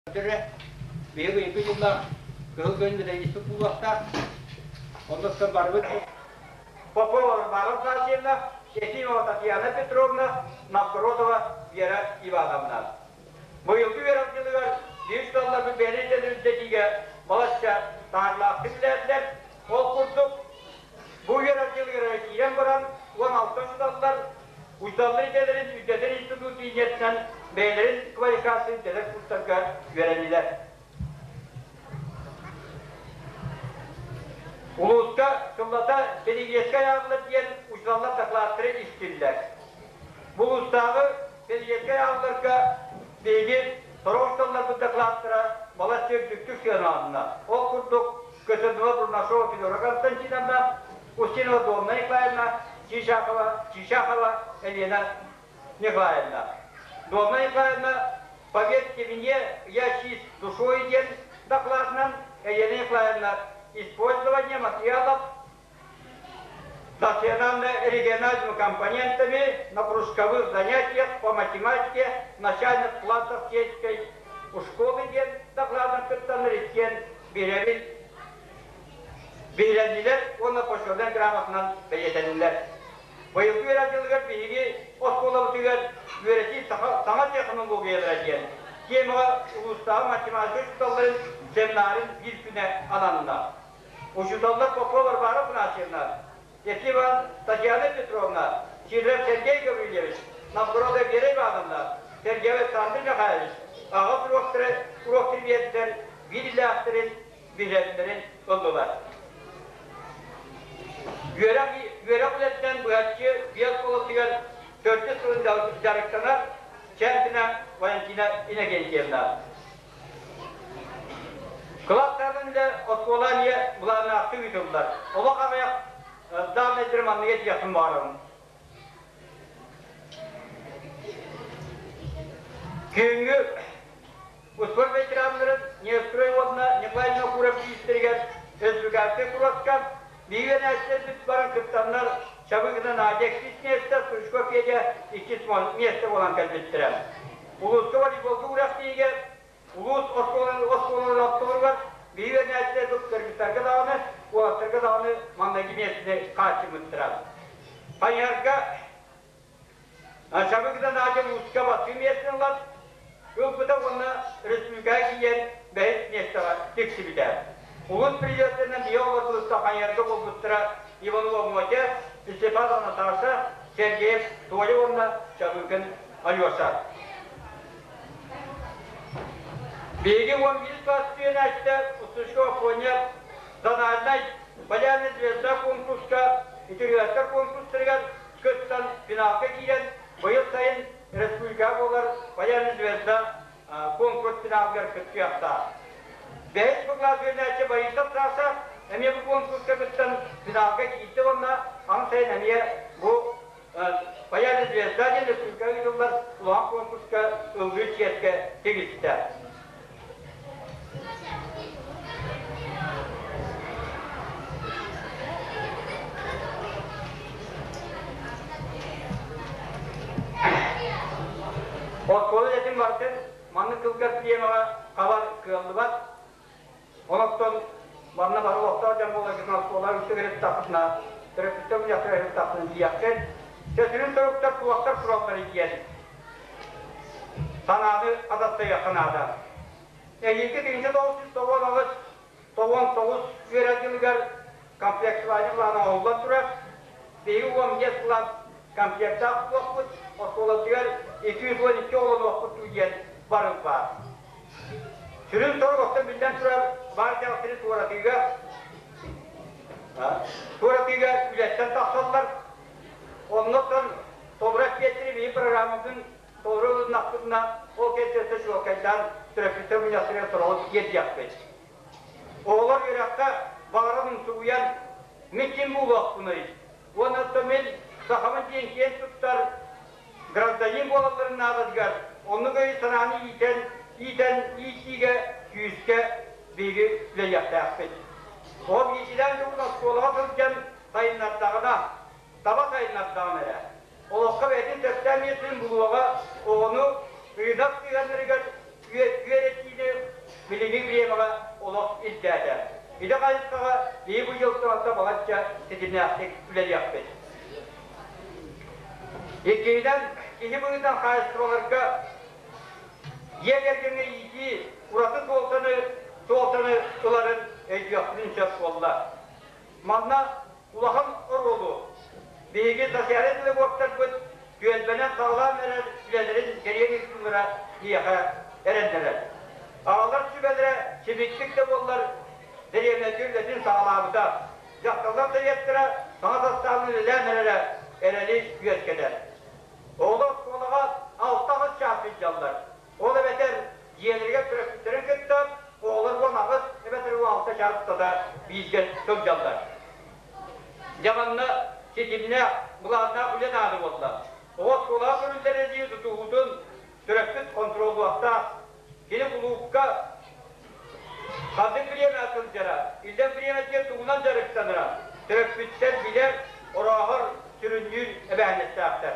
Биһиги ыйгы дьыллаах кыһыл көннөрө буолуохтаах. Оннуттан барыбыт Попова Варвара Афанасьевна, Ефимова Татьяна Петровна, Новгородова Вера Ивановна. Быйылгы үөрэх дьылыгар биир сылларбыт бэйэлэрин үрдэтиигэ балачча таһаарлаахтык үлэлээтилэр. Ол курдук, бу үөрэх дьылыгар киирэн баран 16 учууталлар Учууталлар идэлэрин үрдэтэр институт линиятынан бэйэлэрин квалификация үрдэтэр курстарга үөрэннилэр. Улууска сыллата Педагогическай ааҕылар диэн учууталлар дакылааттары истиллэр. Бу улуустааҕы педагогическай ааҕыларга биһиги сорох учууталларбыт дакылааттара балачча үрдүктүк сыаналанна. Ол курдук Көсөдова Бурнашова Федора Константиновна, Устинова Домна Николаевна, Чичахова, Чичахова Елена Николаевна. Домна Николаевна «Поверьте мне, я чист душой» диэн докладынан Елена Николаевна «Использование материалов национально-региональными компонентами на кружковых занятиях по математике начальных классов сельской школы» диэн докладын кыттан иккиэн биһирэбил биһирэннилэр уонна почетнай грамотанан бэлиэтэннилэр. Быйылгы үөрэх дьылыгар биһиги оскуолабытыгар үөрэтии саҥа технологиялара диэн темаҕа улуустааҕы математика учууталларын семинарын биир күнэ ананна. Учууталлар Попова Варвара Афанасьевна, Ефимова Татьяна Петровна, Сидоров Сергей Гаврильевич, Новгородова Вера Ивановна, Сергей Александр Михайлович аҕа уруоктары уруок биэрдилэр, биир иллээхтэрин, билэллэрин ыллылар. Үөрэх, үөрэх үлэтинэн быһаччы биэс оскуолатыгар төрдүс сылын дьарыктанар Чемпина Валентина Иннокентьевна. Кылаастарынан үлэ оскуола эмиэ былааннаахтык ыытыллар. Олох аҕыйах дааннайдары маннык этиэхпин баҕарабын. Күһүҥҥү успуорт ветераннарын Нестрой уонна Николай Винокуров биистэригэр республиканскай куруоска биһиги үөрэнээччилэрбит баран кыттаннар Чабыгина Надя иккис миэстэ, Стручков Федя иккис миэстэ буолан кэлбиттэрэ. Улууска волейболга күрэхтэһиигэ улуус оскуолаларын оскуолаларын ортолоругар биһиги үөрэнээччилэрбит кыргыттарга даҕаны, уолаттарга даҕаны маҥнайгы миэстэни хааччыммыттара. Хайыһарга Чабыгына Надя улууска бастыҥ миэстэни ылан ылбыта уонна республикаҕа киирэн бэһис миэстэҕэ тиксибитэ. Улуус президенынан биһиги олорбутуттан хайыһарга буолбуттара Иванова Мотя, Степанова Наташа, Сергеев Толя уонна Чабыкин Алеша. Биһиги 11 класс үөрэнээччитэ Устушкова Коня зональнай Полярная звезда конкурска итиргээттэр конкурстарыгар кыттан финалга киирэн быйыл сайын республикаҕа буолар Полярная звезда конкурс финалыгар кыттыахтаах. Бэһис бу класс үөрэнээччи Борисов Саша эмиэ бу конкурска кыттан финалга киирдэ уонна аҥ сайын эмиэ бу Полярная звезда диэн республикаҕа ыытыллар улахан конкурска ыллыыр чиэскэ тигистэ. Оскуола үлэтин барытын маннык кылгас бириэмэҕэ хабар кыаллыбат. Онон манна бары олохтоох дьон буоларгытын оскуола үксүгэр ыттахпытына, төрөппүттэр мунньахтарыгар ыттахпытына тиийиэххит. Чэ, соруктар туохтар тураллар диэн санааны атастайыахха наада. Эһиилги 1998 99 үөрэх дьылыгар комплектование плана оҥоһуллан турар. Биһиги 15 сылан комплектаах буолуохпут, оскуолабытыгар 212 оҕолонуохпут дуу диэн барыл баар. Сүрүн сорук оттон биллэн турар баар дьаҕастары туоратыыга туоратыыга үлэттэн тахсаллар. Оннуттан толору эппиэттэри биһиги программабытын толору ылыннахпытына, ол кэнсиэртэ чуолкайдаан төрөппүттэр мунньахтарыгар сороҕун тиэрдиэхпит. Оҕолор үөрэххэ баҕаран умсугуйан, мин ким буолуохпунуй? Уонна оттон мин сахабын диэн киэн туттар гражданин буолалларын наадатыгар оннук өйү-санааны иитэн, иитэн иитиигэ күүскэ биһиги үлэлиэхтээхпит. Оҕо биирдиилээн дьоҕус оскуолаҕа сылдьан сайыннардаҕына, таба сайыннардаҕына эрэ, олоххо бэйэтин сөптөөх миэстэтин булуоҕа, оҕону ыйытар сыһыаннарыгар Үөрэтиини билиҥҥи бириэмэҕэ олох ирдээтэ. Ити хайысхаҕа биһиги бу дьыл балачча ситимнээхтик үлэлиэхпит. Иккиһинэн, киһи быһыытынан хаачыстыбаларга дьиэ кэргэҥҥэ иитии ураты суолтаны, суолтаны ыларын өйдүөхпүтүн сөп буолла. Манна улахан оруолу биһиги социальнай педагогтарбыт түөлбэнэн саҕалаан эрэр үлэлэрин кэриэн ыытыылара биһиэхэ эрэннэрэр. Аҕалар сүбэлэрэ симиктик да буоллар дэриэбинэйгэ үлэтин саҕалаабыта. Дьахталлар сэбиэттэрэ саҥа састаабын үлэлээн эрэрэ эрэли үөскэтэр. Оҕолор оскуолаҕа 6-8 чаас сылдьаллар. Ол эбэтэр дьиэлэригэр төрөппүттэрин кытта оҕолор 18 эбэтэр 16 чаас устата бииргэ сылдьаллар. Дьэ манна ситимнээх, былааннаах үлэ наада буолла. Оҕо оскуолаҕа көрүллэр эдии тутуһуутун төрөппүт хонтуруоллуохтаах. Кини кулуупка ханнык бириэмэ сылдьара, иллэҥ бириэмэтигэр тугунан дьарыктанара төрөппүттэр билэр, орооһор, сүрүннүүр эбээһинэстээхтэр.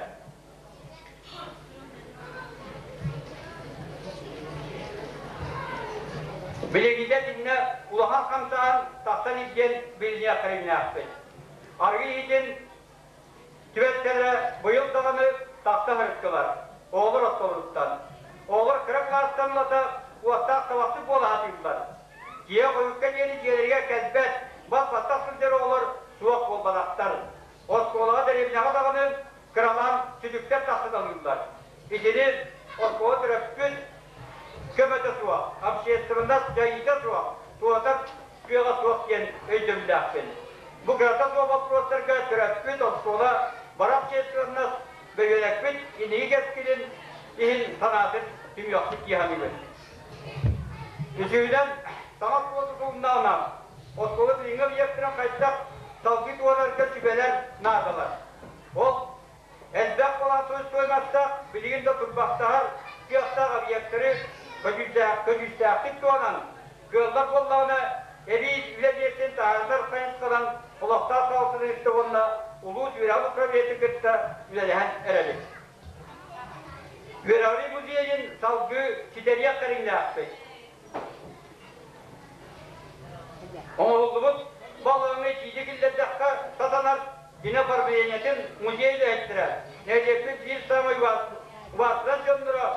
Билиҥҥитэ итиннэ улахан хамсааһын тахсан илдьэн билиниэхтэриҥнээхпит. Арыгы иһитин түбэлтэлэрэ быйыл даҕаны тахса сырыттылар. Оҕолор остуолуттан. Оҕолор кыра кылаастан ылата уоттаах табахсыт буола сатыыллар. Дьиэ хойукка диэри дьиэлэригэр кэлбэт, бас-баттах сылдьар оҕолор суох буолбатахтар. Оскуолаҕа дэриэбинэҕэ даҕаны кыралаан сүтүктэр тахсыталыыллар. Итини оскуола төрөппүт көмөтө суох, общественность дьайыыта суох, туотар кыаҕа суох диэн өйдөбүллээхпин. Бу кырата суох боппуруостарга төрөппүт, оскуола, бары общественность, бөһүөлэкпит инники кэскилин иһин санаатын түмүөхпүт дии саныыбын. Үсүһүнэн, саҥа оскуола тутулуннаҕына, оскуола билиҥҥи объектарын хайдах салгыы туһанарга сүбэлэр наадалар. Ол элбэх балаансовай стоимостаах, билигин да турбахтаһар кыахтаах объектары көдьүүстээхтик туһанан, кыаллар буоллаҕына, эбии үлэ миэстэтин таһаарынар хайысханан олохтоох салалтаны кытта уонна улуус үөрэҕин управлениетын кытта үлэлэһэн эрэбит. Үөрэҕирии музейын салгыы ситэриэх кэриҥнээхпит. Оҥоһуллубут балаҕаҥҥа итиигэ киллэрдэххэ сатанар кинооформлениетын музей үлэһиттэрэ, нэһилиэкпит биир саамай убаастанар дьонноро,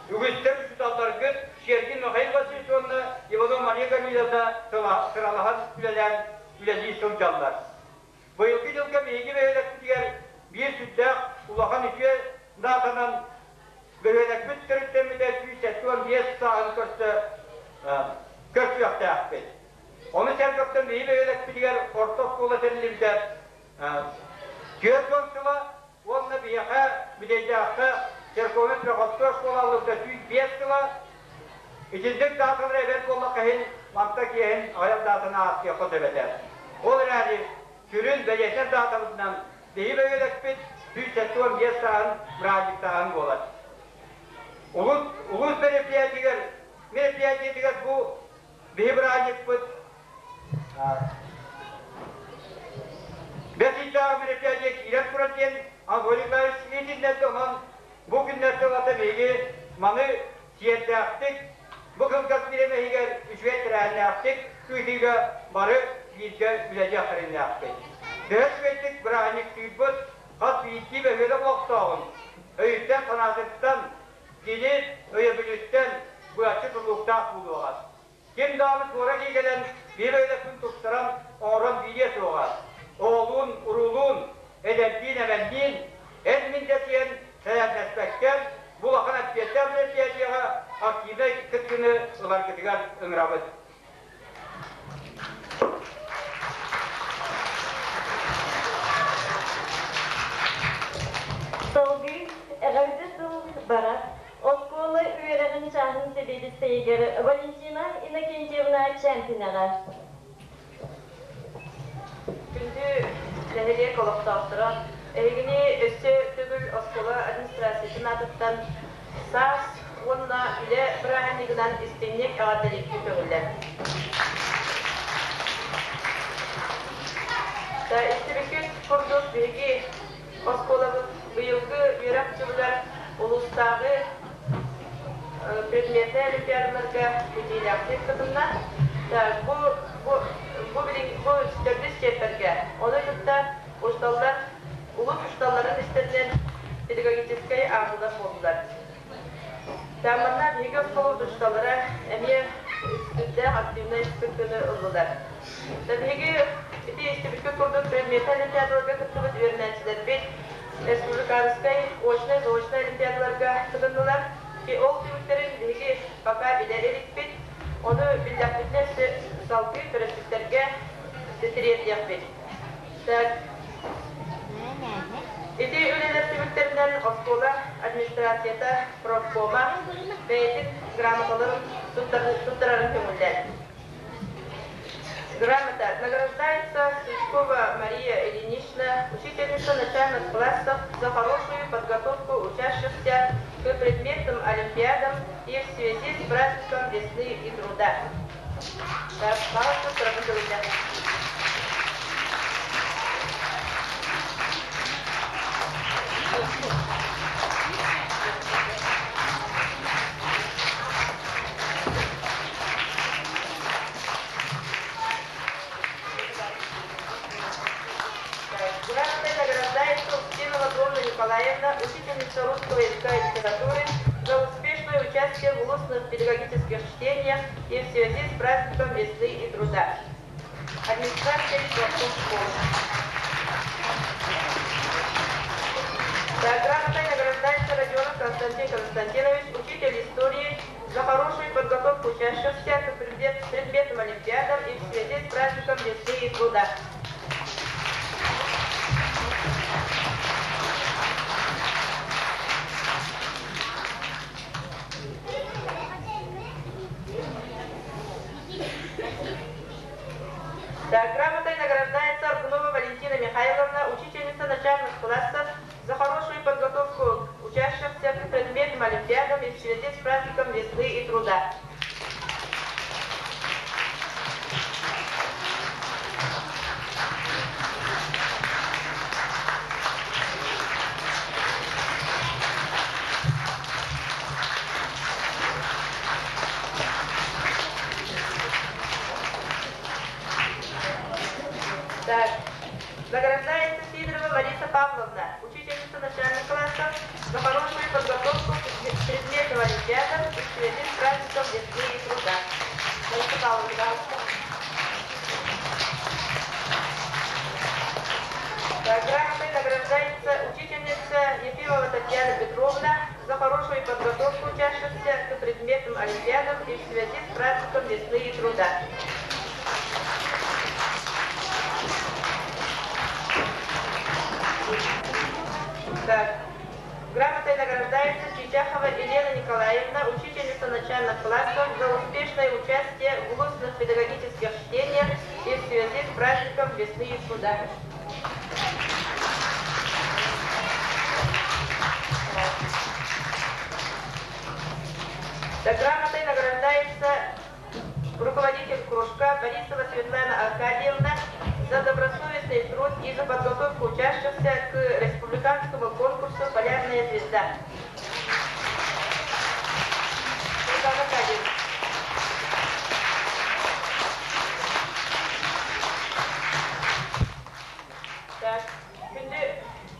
үгүстэр учууталларгыт Сергей Михаил Васильевич уонна Иванова Мария Гавриловна сыралаһан үлэлээн үлэлии сылдьаллар. Быйылгы дьылга биһиги бөһүөлэкпитигэр биир сүрдээх улахан үтүө даатанан бөһүөлэкпит төрүттэммитэ 175 сааһын көрсө көрсүөхтээхпит. Ону сэргэхтэн биһиги бөһүөлэкпитигэр орто оскуола тэриллибитэ 40 сыла уонна биһиэхэ Бүтэйдээххэ церковнай приходской оскуола аллыбыта 105 сыла. Итинник дааталары эбэр буоллахха иһин манта киэһин аҕыйах даатаны ааттыахха сөп этэ. Ол эрээри сүрүн бэлиэтинэр даатабытынан биһи бөһүөлэкпит 175 сааһын бырааһынньыктааһын буолар. Улуус, улуус мероприятиегар, мероприятиетыгар бу биһи бырааһынньыкпыт Бэс ыйдааҕы мероприятие киирэн турар диэн Анатолий Николаевич иһитиннэрдэ, онон бу күннэргэ ылата биһиги маны сиэрдээхтик, бу кылгас бириэмэ иһигэр үчүгэй тэрээһиннээхтик ыытыыга бары бииргэ үлэлиэх кэриҥнээхпит. Төһө үчүгэйдик бырааһынньыктыырбыт хас биирдии бөһүөлэк олохтооҕун өйүттэн-санаатыттан, кини өйөбүлүттэн быһаччы тутулуктаах буолуоҕа. Ким даҕаны туора киһи кэлэн биир өйдөккүн тупсаран оҥорон биэриэ суоҕа. Оҕолуун, уруулуун, эдэрдиин, эмэнниин эн-мин дэсиһэн сэлээннэспэккэ, бу улахан эппиэттээх мероприятиеҕа активнай кыттыыны ыларгытыгар ыҥырабыт. Салгыы эҕэрдэ сыл барар. Оскуола үөрэҕин чааһын сэбиэдиссэйигэр Валентина Иннокентьевна Чэмпинэҕэ. Күндү нэһилиэк олохтоохторо, эһигини өссө төгүл оскуола администрациятын аатыттан саас уонна үлэ бырааһынньыгынан истиҥник эҕэрдэлиирбит көҥүллэр. Истибиккит курдук биһиги Оскуолабыт быйылгы үөрэх дьылыгар улуустааҕы предметнэй олимпиадаларга ситиилээхтик кытынна. Бу бу бу бу төрдүс чиэппэргэ ону кытта учууталлар улуус учууталларын истэринэн педагогическай ааҕыылар буоллулар. Манна биһиги оскуолабыт учууталлара эмиэ сүрдээх активнай кыттыыны ыллылар. Биһиги ити истибиккит курдук предметнэй олимпиадаларга кыттыбыт үөрэнээччилэрбит республиканскай очнай-заочнай олимпиадаларга кытыннылар. Ол түмүктэрин биһиги пока билэ иликпит. Ону биллэхпитинэ салгыы төрөппүттэргэ тириэрдиэхпит. Так, ити үлэлэр түмүктэринэн оскуола администрацията профкома бэйэтин грамоталарын туттарарын көҥүллээн. Грамота награждается Сучкова Мария Ильинична, учительница начальных классов, за хорошую подготовку учащихся к предметным олимпиадам и в связи с праздником весны и труда. Так, пожалуйста, Грамотой награждается Устинова Домна Николаевна, учительница русского языка и литературы, за успешное участие в устных педагогических чтениях и в связи с праздником весны и труда. Администрация школы. Грамотой награждается Родионов Константин Константинович, учитель истории, за хорошую подготовку учащихся к предметным олимпиадам и в связи с праздником весны и труда. Так, грамотой награждается Аргунова Валентина Михайловна, учительница начальных классов, за хорошую подготовку учащихся к предметным олимпиадам и в связи с праздником весны и труда. Так, награждается Сидорова Лариса Павловна, учительница начальных классов, за хорошую подготовку к предметным олимпиадам и в связи с праздником весны и труда. Лариса Павловна, пожалуйста. Так, грамотой награждается учительница Ефимова Татьяна Петровна за хорошую подготовку учащихся к предметным олимпиадам и в связи с праздником весны и труда. Так, грамотой награждается Чичахова Елена Николаевна, учительница начальных классов, за успешное участие в устных педагогических чтениях и в связи с праздником весны и труда. Так, грамотой награждается руководитель кружка Борисова Светлана Аркадьевна за добросовестный труд и за подготовку учащихся к республиканскому конкурсу «Полярная звезда». Светлана Аркадьевна. Так, күндү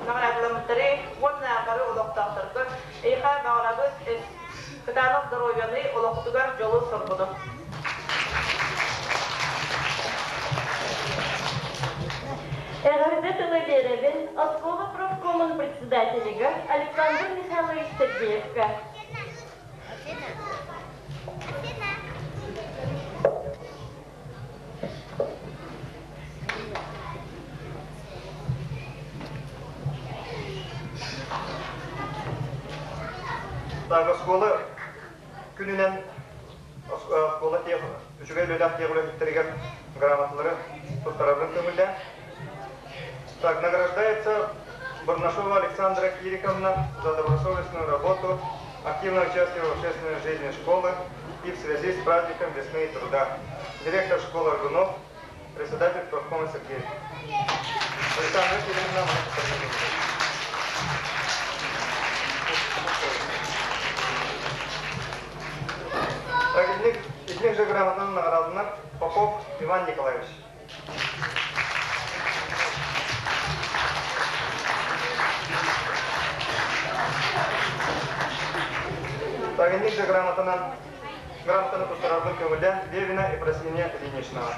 наҕараадаламмыттары уонна бары олохтоохторго эйиэхэ баҕарабыт кытаанах доруобуйаны, олоххутугар дьолу-соргуну. Эҕэрдэ тылы биэрэбин оскуола профкомун председателигэр Александр Михайлович Сергеевка. Так, оскуола күнүнэн оскуола үчүгэй үлэлээх үлэһиттэригэр грамоталары туттарарын көҥүллээн. Так, награждается Бурнашова Александра Кириковна за добросовестную работу, активное участие в общественной жизни школы и в связи с праздником весны и труда. Директор школы Аргунов, председатель профкома Сергеев. Александра Кириковна, можете. Так, итинник же грамотанан наҕараадаланар Попов Иван Николаевич. Так, инник же грамотанан грамотаны туттарарбын көҥүллээн Левина Ефросинья Ильиничнаҕа.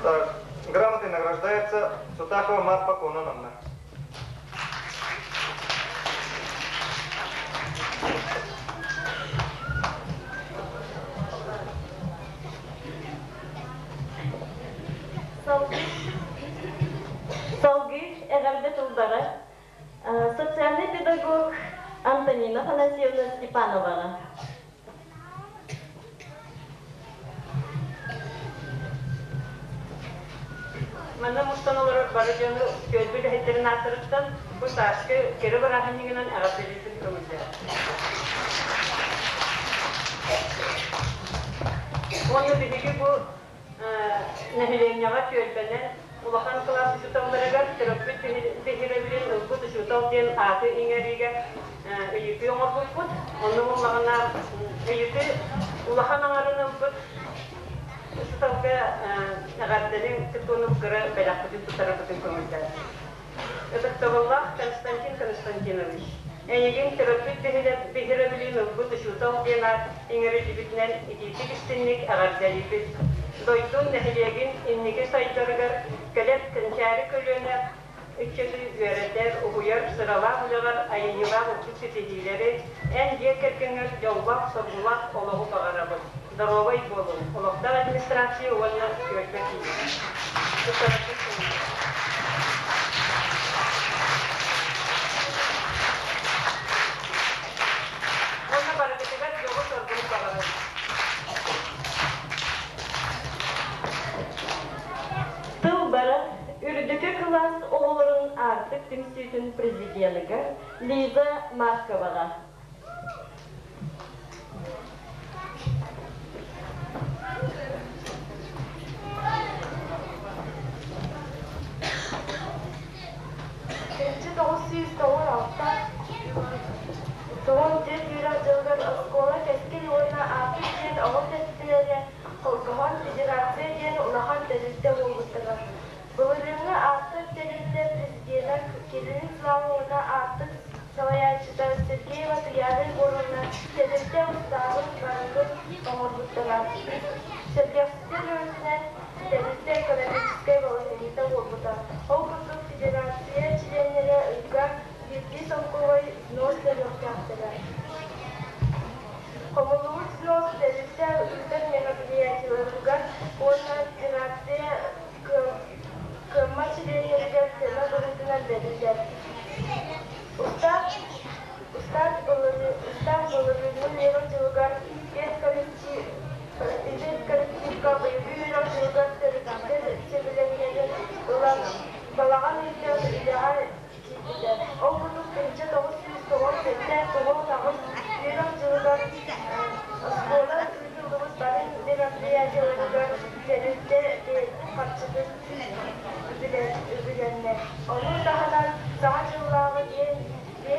Так, грамотой награждается Сутакова Марфа Кононовна. Салгыы эҕэрдэ тыллара социальный педагог Антонина Афанасьевна Степановаҕа. Манна мустан олорор бары дьону түөлбэ үлэһиттэрин ааттарыттан бу сааскы кэрэ бырааһынньыгынан эҕэрдэлиирбин көҥүллээх. Уонна биһиги бу нэһилиэнньэҕэ түөлбэнэн улахан кылаас учууталларыгар төрөппүт биһирэбилин ылбыт учуутал диэн ааты иҥэриигэ ыйытыы оҥорбуппут. Онно буоллаҕына ыйытыы улахан аҥарын ылбыт учууталга эҕэрдэни кытта кыра бэлэхпитин туттарарбытын көҥүллээн. Ытыктабыллаах Константин Константинович, эйигин төрөппүт биһирэбилин ылбыт учуутал диэн аат иҥэриллибитинэн итиитик истинник эҕэрдэлиибит. Дойдун, нэһилиэгин инники сайдарыгар кэлэр кэнчээри көлүөнэ ыччаты үөрэтэр, уһуйар сыралаах үлэҕэр айымньылаах үрдүк ситиһиилэри, эн дьиэ кэргэҥҥэр дьоллоох-соргулаах олоҕу баҕарабыт. Доруобай буолуҥ, олохтоох администрация уонна түөлбэ киинэ. Уонна барыгытыгар дьолу-соргуну баҕарабын. Тыл бара үрдүкү кылаас оҕолорун Аартык түмсүүтүн президеныгар Лиза Марковаҕа. Чүмчи 996 94 үөрэх дьылыгар оскуола Кэскил уонна Аартык диэн оҕо тэрилтэлэрэ холбоһон федерация диэн улахан тэрилтэ буолбуттара. Былырыыҥҥы Аартык тэрилтэ президенэ Кирилл Славовна Аартык салайааччыта Сергеева Туйаара Егоровна тэрилтэ устаабын барылын оҥорбуттара. Сэргэхситэр өрүтүнэн тэрилтэ экономическай балаһыанньата буолбута. Ол курдук федерация чилиэннэрэ ыйга биирдии солкуобай взнос төлүөхтээхтэрэ. Хомуллубут взнос тэрилтэ ыытар мероприятиеларыгар уонна федерация кыаммат чилиэннэригэр көмө быһыытынан бэриллэр. Устаах устаах былырыыҥҥы үөрэх дьылыгар педколлективка быйылгы үөрэх дьылыгар төрөппүттэр сөбүлэҥнэрин ылан, балаҕан ыйтан үлэҕэ киирбитэ. Ол курдук 1997 98 үөрэх дьылыгар оскуола ыытыллыбыт бары мероприятиеларыгар тэрилтэ бэйэтин харчытын үбүлэннэ. Ону таһынан Саҥа дьыллааҕы диэн 5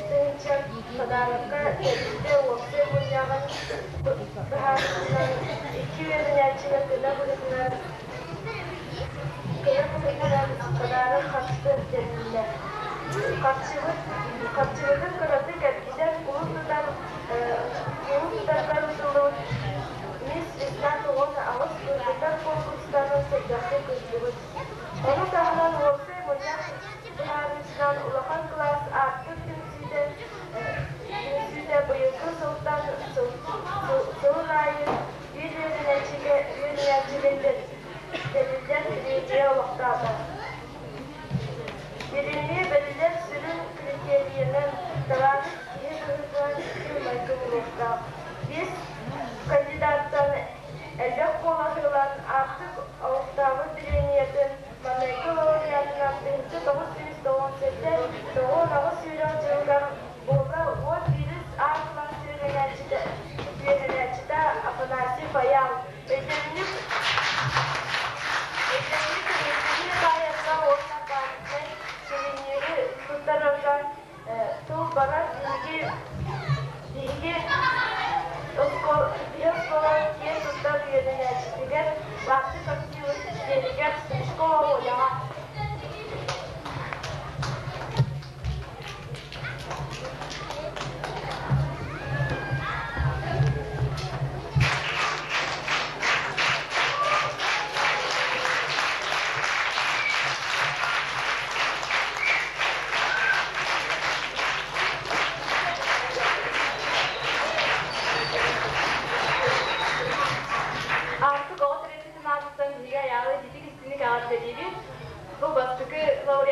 тыһыынча подарокка тэрилтэ уопсай мунньаҕын быһаарыытынан икки үөрэнээччигэ көмө быһыытынан подарок харчытын тэрилиннэ. Харчыбыт харчыбытын кыратык эргитэн кулун тутар кулун тутарга ыытыллыбыт Мисс Весна 98 кыргыттар конкурстарын сэргэхтик ыыттыбыт. Ону таһынан уопсай мунньах быһаарыытынан улахан кылаас Аартык түмсүүтэ түмсүүтэ быйылгы сылтан сылын аайы биир үөрэнээччигэ үөрэнээччигэ тэриллэр бириэмийэ олохтоото. Бириэмийэ бэриллэр сүрүн критерийинэн талаанын киһи быһыытынан үтүө майгы буолуохтаах. Биэс кандидаттан элбэх куолаһы ылан Аартык олохтообут бириэмийэтин маҥнайгы лауреатынан 1997 98 үөрэх дьылыгар буолла 11 А кылаас үөрэнээччитэ, үөрэнээччитэ Афанасий Фаял өйдөбүнньүк өйдөбүнньүк Евгения Баевна уонна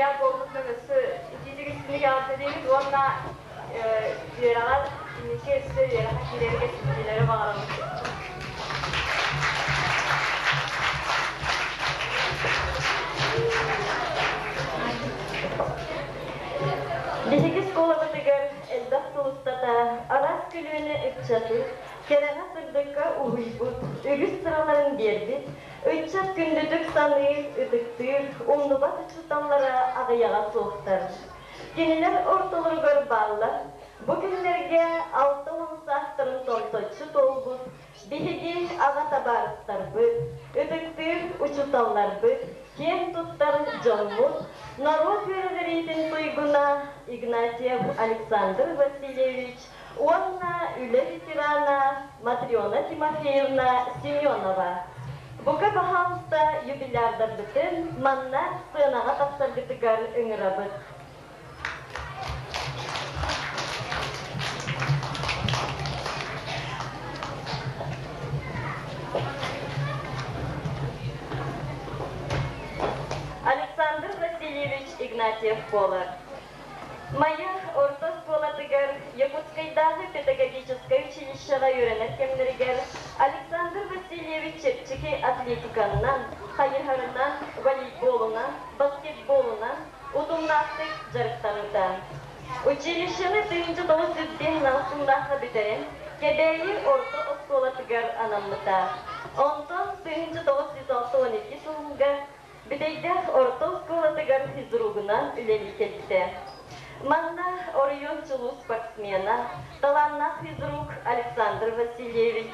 лауреат буолбутунан өссө итиитик-истиҥник эҕэрдэлиибит уонна үөрэҕэр инники өссө үөрэххэ киирэргэ ситиһиилэри баҕарабыт. Биһиги школабытыгар элбэх сыл устата араас көлүөнэ ыччаты кэрэҕэ-сырдыкка уһуйбут, үгүс сыраларын биэрбит, ыччат күндүтүк саныыр, ытыктыыр, умнубат учууталлара аҕыйаҕа суохтар. Кинилэр ортолоругар бааллар, бу күннэргэ 60 саастарын томточчу туолбут биһиги аҕа табаарыстарбыт, ытыктыыр учууталларбыт, киэн туттар дьоммут, норуот үөрэҕириитин туйгуна Игнатьев Александр Васильевич уонна үлэ ветерана Матрена Тимофеевна Семенова. Бука баһаалыста юбилярдарбытын манна сыанаҕа тахсаргытыгар ыҥырабыт. Александр Васильевич Игнатьев буолар. Майа орто оскуолатыгар Якутскайдааҕы педагогическай училищеҕа үөрэнэр кэмнэригэр Александр Васильевич чэпчэки атлетиканнан, хайыһарынан, волейболунан, баскетболунан утумнаахтык дьарыктаммыта. Училищены 1905 сыллаахха бүтэрэн, Кэбээйи орто оскуолатыгар анаммыта. Онтон 1962 сылга Бүтэйдээх орто оскуолатыгар физругунан үлэлии кэлбитэ. Манна оройуон чулуу спортсмена, талааннаах физрук Александр Васильевич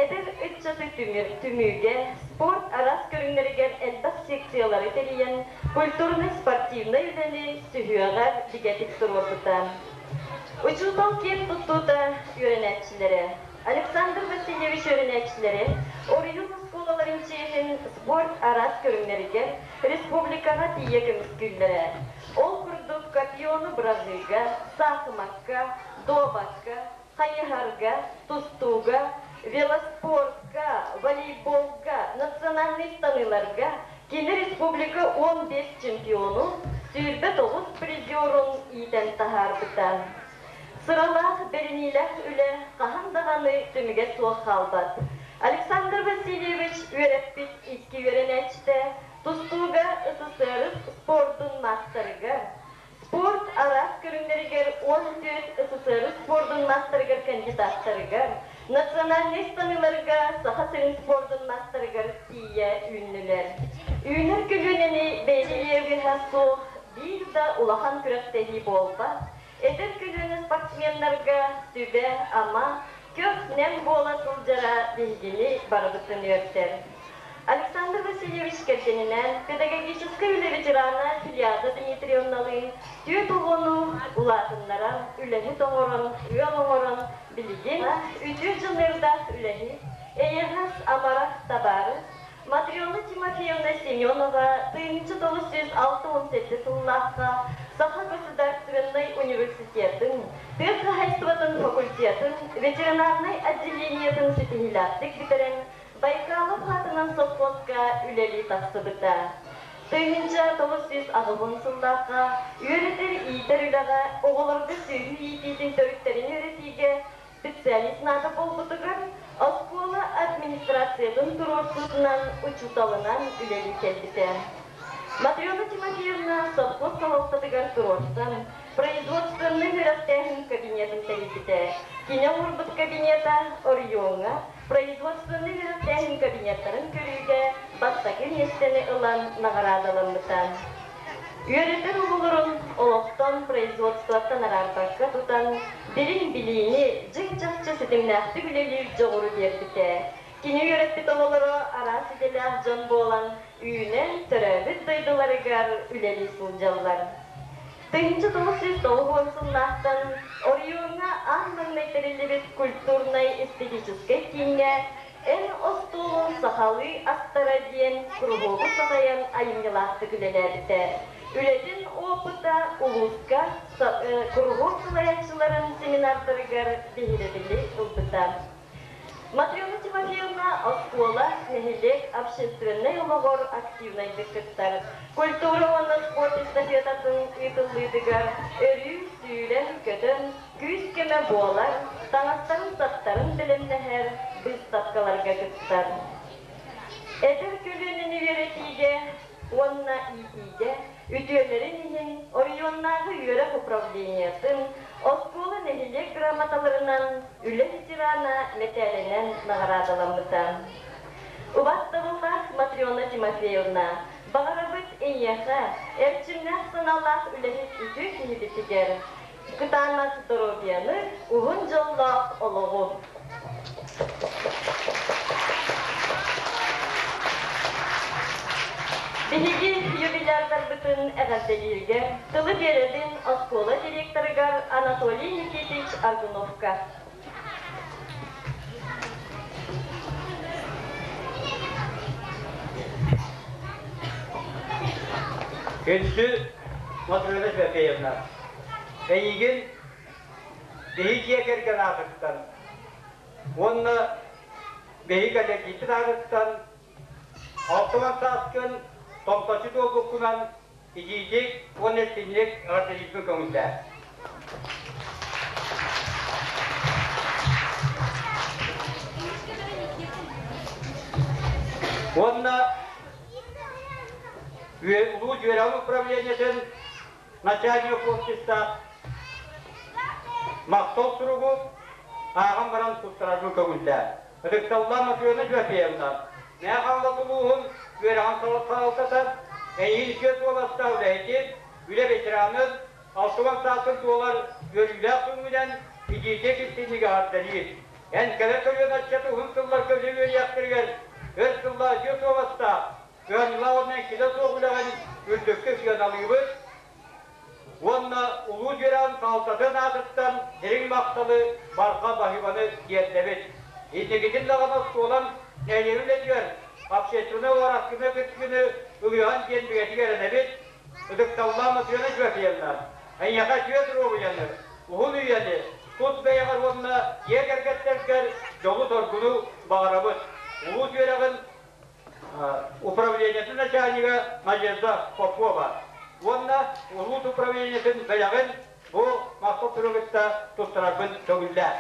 эдэр ыччаты түмүүгэ спорт араас көрүҥнэригэр элбэх секциялары тэрийэн, культурнай-спортивнай үлэни сүһүөҕэр бигэтик туруорбута. Учуутал киэн туттуута үөрэнээччилэрэ Александр Васильевич үөрэнээччилэрэ оройуон оскуолаларын чиэһин спорт араас көрүҥнэригэр республикаҕа тиийэ көмүскүүллэрэ. Ол курдук копьену быраҕыыга, саахымакка, дуобакка, хайыһарга, тустууга, велоспортка, волейболга, национальнай станыыларга кини республика 15 чемпионун, 29 призерун иитэн таһаарбыта. Сыралаах, бэриниилээх үлэ хаһан даҕаны түмүгэ суох хаалбат. Александр Васильевич үөрэппит икки үөрэнээччитэ тустууга СССР спордун маастарыгар, спорт араас көрүҥнэригэр 14 СССР спордун маастарыгар кандидаттарыгар, национальнай станыыларга Саха сирин спордун маастарыгар тиийэ үүннүлэр. Үүнэр көлүөнэни бэйэлиэҕиһэ суох биир да улахан күрэхтэһии буолбат, Эдэр көлүөнэ спортсменнарга сүбэ-ама, көх-нэм буола сылдьара биһигини барыбытын үөрдэр. Александр Васильевич кэргэнинээн педагогическай үлэ ветерана Филиада Дмитриевналыын түөрт оҕону улаатыннаран, үлэһит оҥорон, ыал оҥорон, билигин үтүө дьаныардаах үлэһит, эйэҕэс, амарах табаарыс, Матрена Тимофеевна Семенова 1967 сыллаахха Саха государственнай университетын тыа хаһаайыстыбатын факультетын ветеринарнай отделениетын ситиһиилээхтик бүтэрэн Байкалов аатынан совхозка үлэлии тахсыбыта. 1980 сыллаахха үөрэтэр-иитэр үлэҕэ оҕолорго сүөһү иитиитин төрүттэрин үөрэтиигэ Специалист наада буолбутугар оскуола администрациятын туруорсуутунан учууталынан үлэлии кэлбитэ. Матрена Тимофеевна совхоз салалтатыгар туруорсан, производственнай үөрэхтээһин кабинетын тэрийбитэ. Кини оҥорбут кабинета оройуоҥҥа производственнай үөрэхтээһин кабинеттарын көрүүгэ бастакы миэстэни ылан наҕараадаламмыта. Үөрэтэр оҕолорун олохтон, производствоттан араарбакка тутан, дириҥ билиини, дьиҥ-чахчы ситимнээхтик үлэлиир дьоҕуру биэрбитэ. Кини үөрэппит оҕолоро араас идэлээх дьон буолан, үүнэн, төрөөбүт дойдуларыгар үлэлии сылдьаллар. 1990 сыллаахтан оройуоҥҥа аан маҥнай тэриллибит культурнай-эстетическэй кииҥҥэ Эн остуолуҥ сахалыы астара диэн куруһуогу салайан айымньылаахтык үлэлээбитэ. Үлэтин опыта улууска куруһуок салайааччыларын семинардарыгар биһирэбили ылбыта. Матрена Тимофеевна оскуола, нэһилиэк общественнай олоҕор активнайдык кыттар. Культура уонна спорт эстафетатын ыытыллыытыгар өрүү сүүрэн-көтөн, күүс-көмө буолар, таҥастарын-саптарын бэлэмнэһэр, быыстапкаларга кыттар. Эдэр көлүөнэни үөрэтиигэ уонна иитиигэ үтүөлэрин иһин оройуоннааҕы үөрэх управлениетын, оскуола нэһилиэк грамоталарынан үлэ ветерана мэтээлинэн наҕараадаламмыта. Убастабыллаах Матрена Тимофеевна, баҕарабыт эйиэхэ эрчимнээх санаалаах үлэһит үтүө киһибитигэр кытаанах доруобуйаны, уһун дьоллоох олоҕу! Биһиги юбилярдарбытын эҕэрдэлииргэ тылы биэрэбин оскуола директорыгар Анатолий Никитич Аргуновка. Күндү Матрена Сергеевна, эйигин биһи дьиэ кэргэн аатыттан уонна биһи кэлэктииппит аатыттан 60 сааскын томточу туолбуккунан итиитик уонна истиҥник эҕэрдэлиирбин көҥүллээ. Уонна улуус үөрэҕин управлениетын начальник офистаах махтал суругу ааҕан баран туттарарбын көҥүллээ. Ытыкталлаах Матрена Тимофеевна, Мэҥэ Хаҥалас улууһун үөрэҕин салалтата эйиин үтүө суобастаах үлэһитин, үлэ ветеранын, 60 саасын туолар үөрүүлээх күҥҥүнэн итиитик истиҥник эҕэрдэлиир. Эн кэлэр көлүөнэ ыччат уһун сылларга үлэ үөрүйэхтэригэр өр сыллаах үтүө суобастаах, кыһамньылаах уонна эҥкилэ суох үлэҕин үрдүктүк сыаналыыбыт уонна улуус үөрэҕин салалтатын аатыттан дириҥ махталы, барҕа баһыыбаны тиэрдэбит. Инникитин даҕаны оскуолаҥ нэһилиэгин үлэтигэр общественнай уораскыны кыттыыны ылыаҕын диэн бигэтик эрэнэбит. Ытыктабыллаах Матрена Тимофеевна, эйиэхэ үтүө доруобуйаны, уһун үйэни, тус бэйэҕэр уонна дьиэ кэргэттэргэр дьолу-соргуну баҕарабыт. Улуус үөрэҕин управлениетын начальнига Надежда Попова уонна улуус управлениетын бэлэҕин бу махтал суругу кытта туттарарбын көҥүллээ.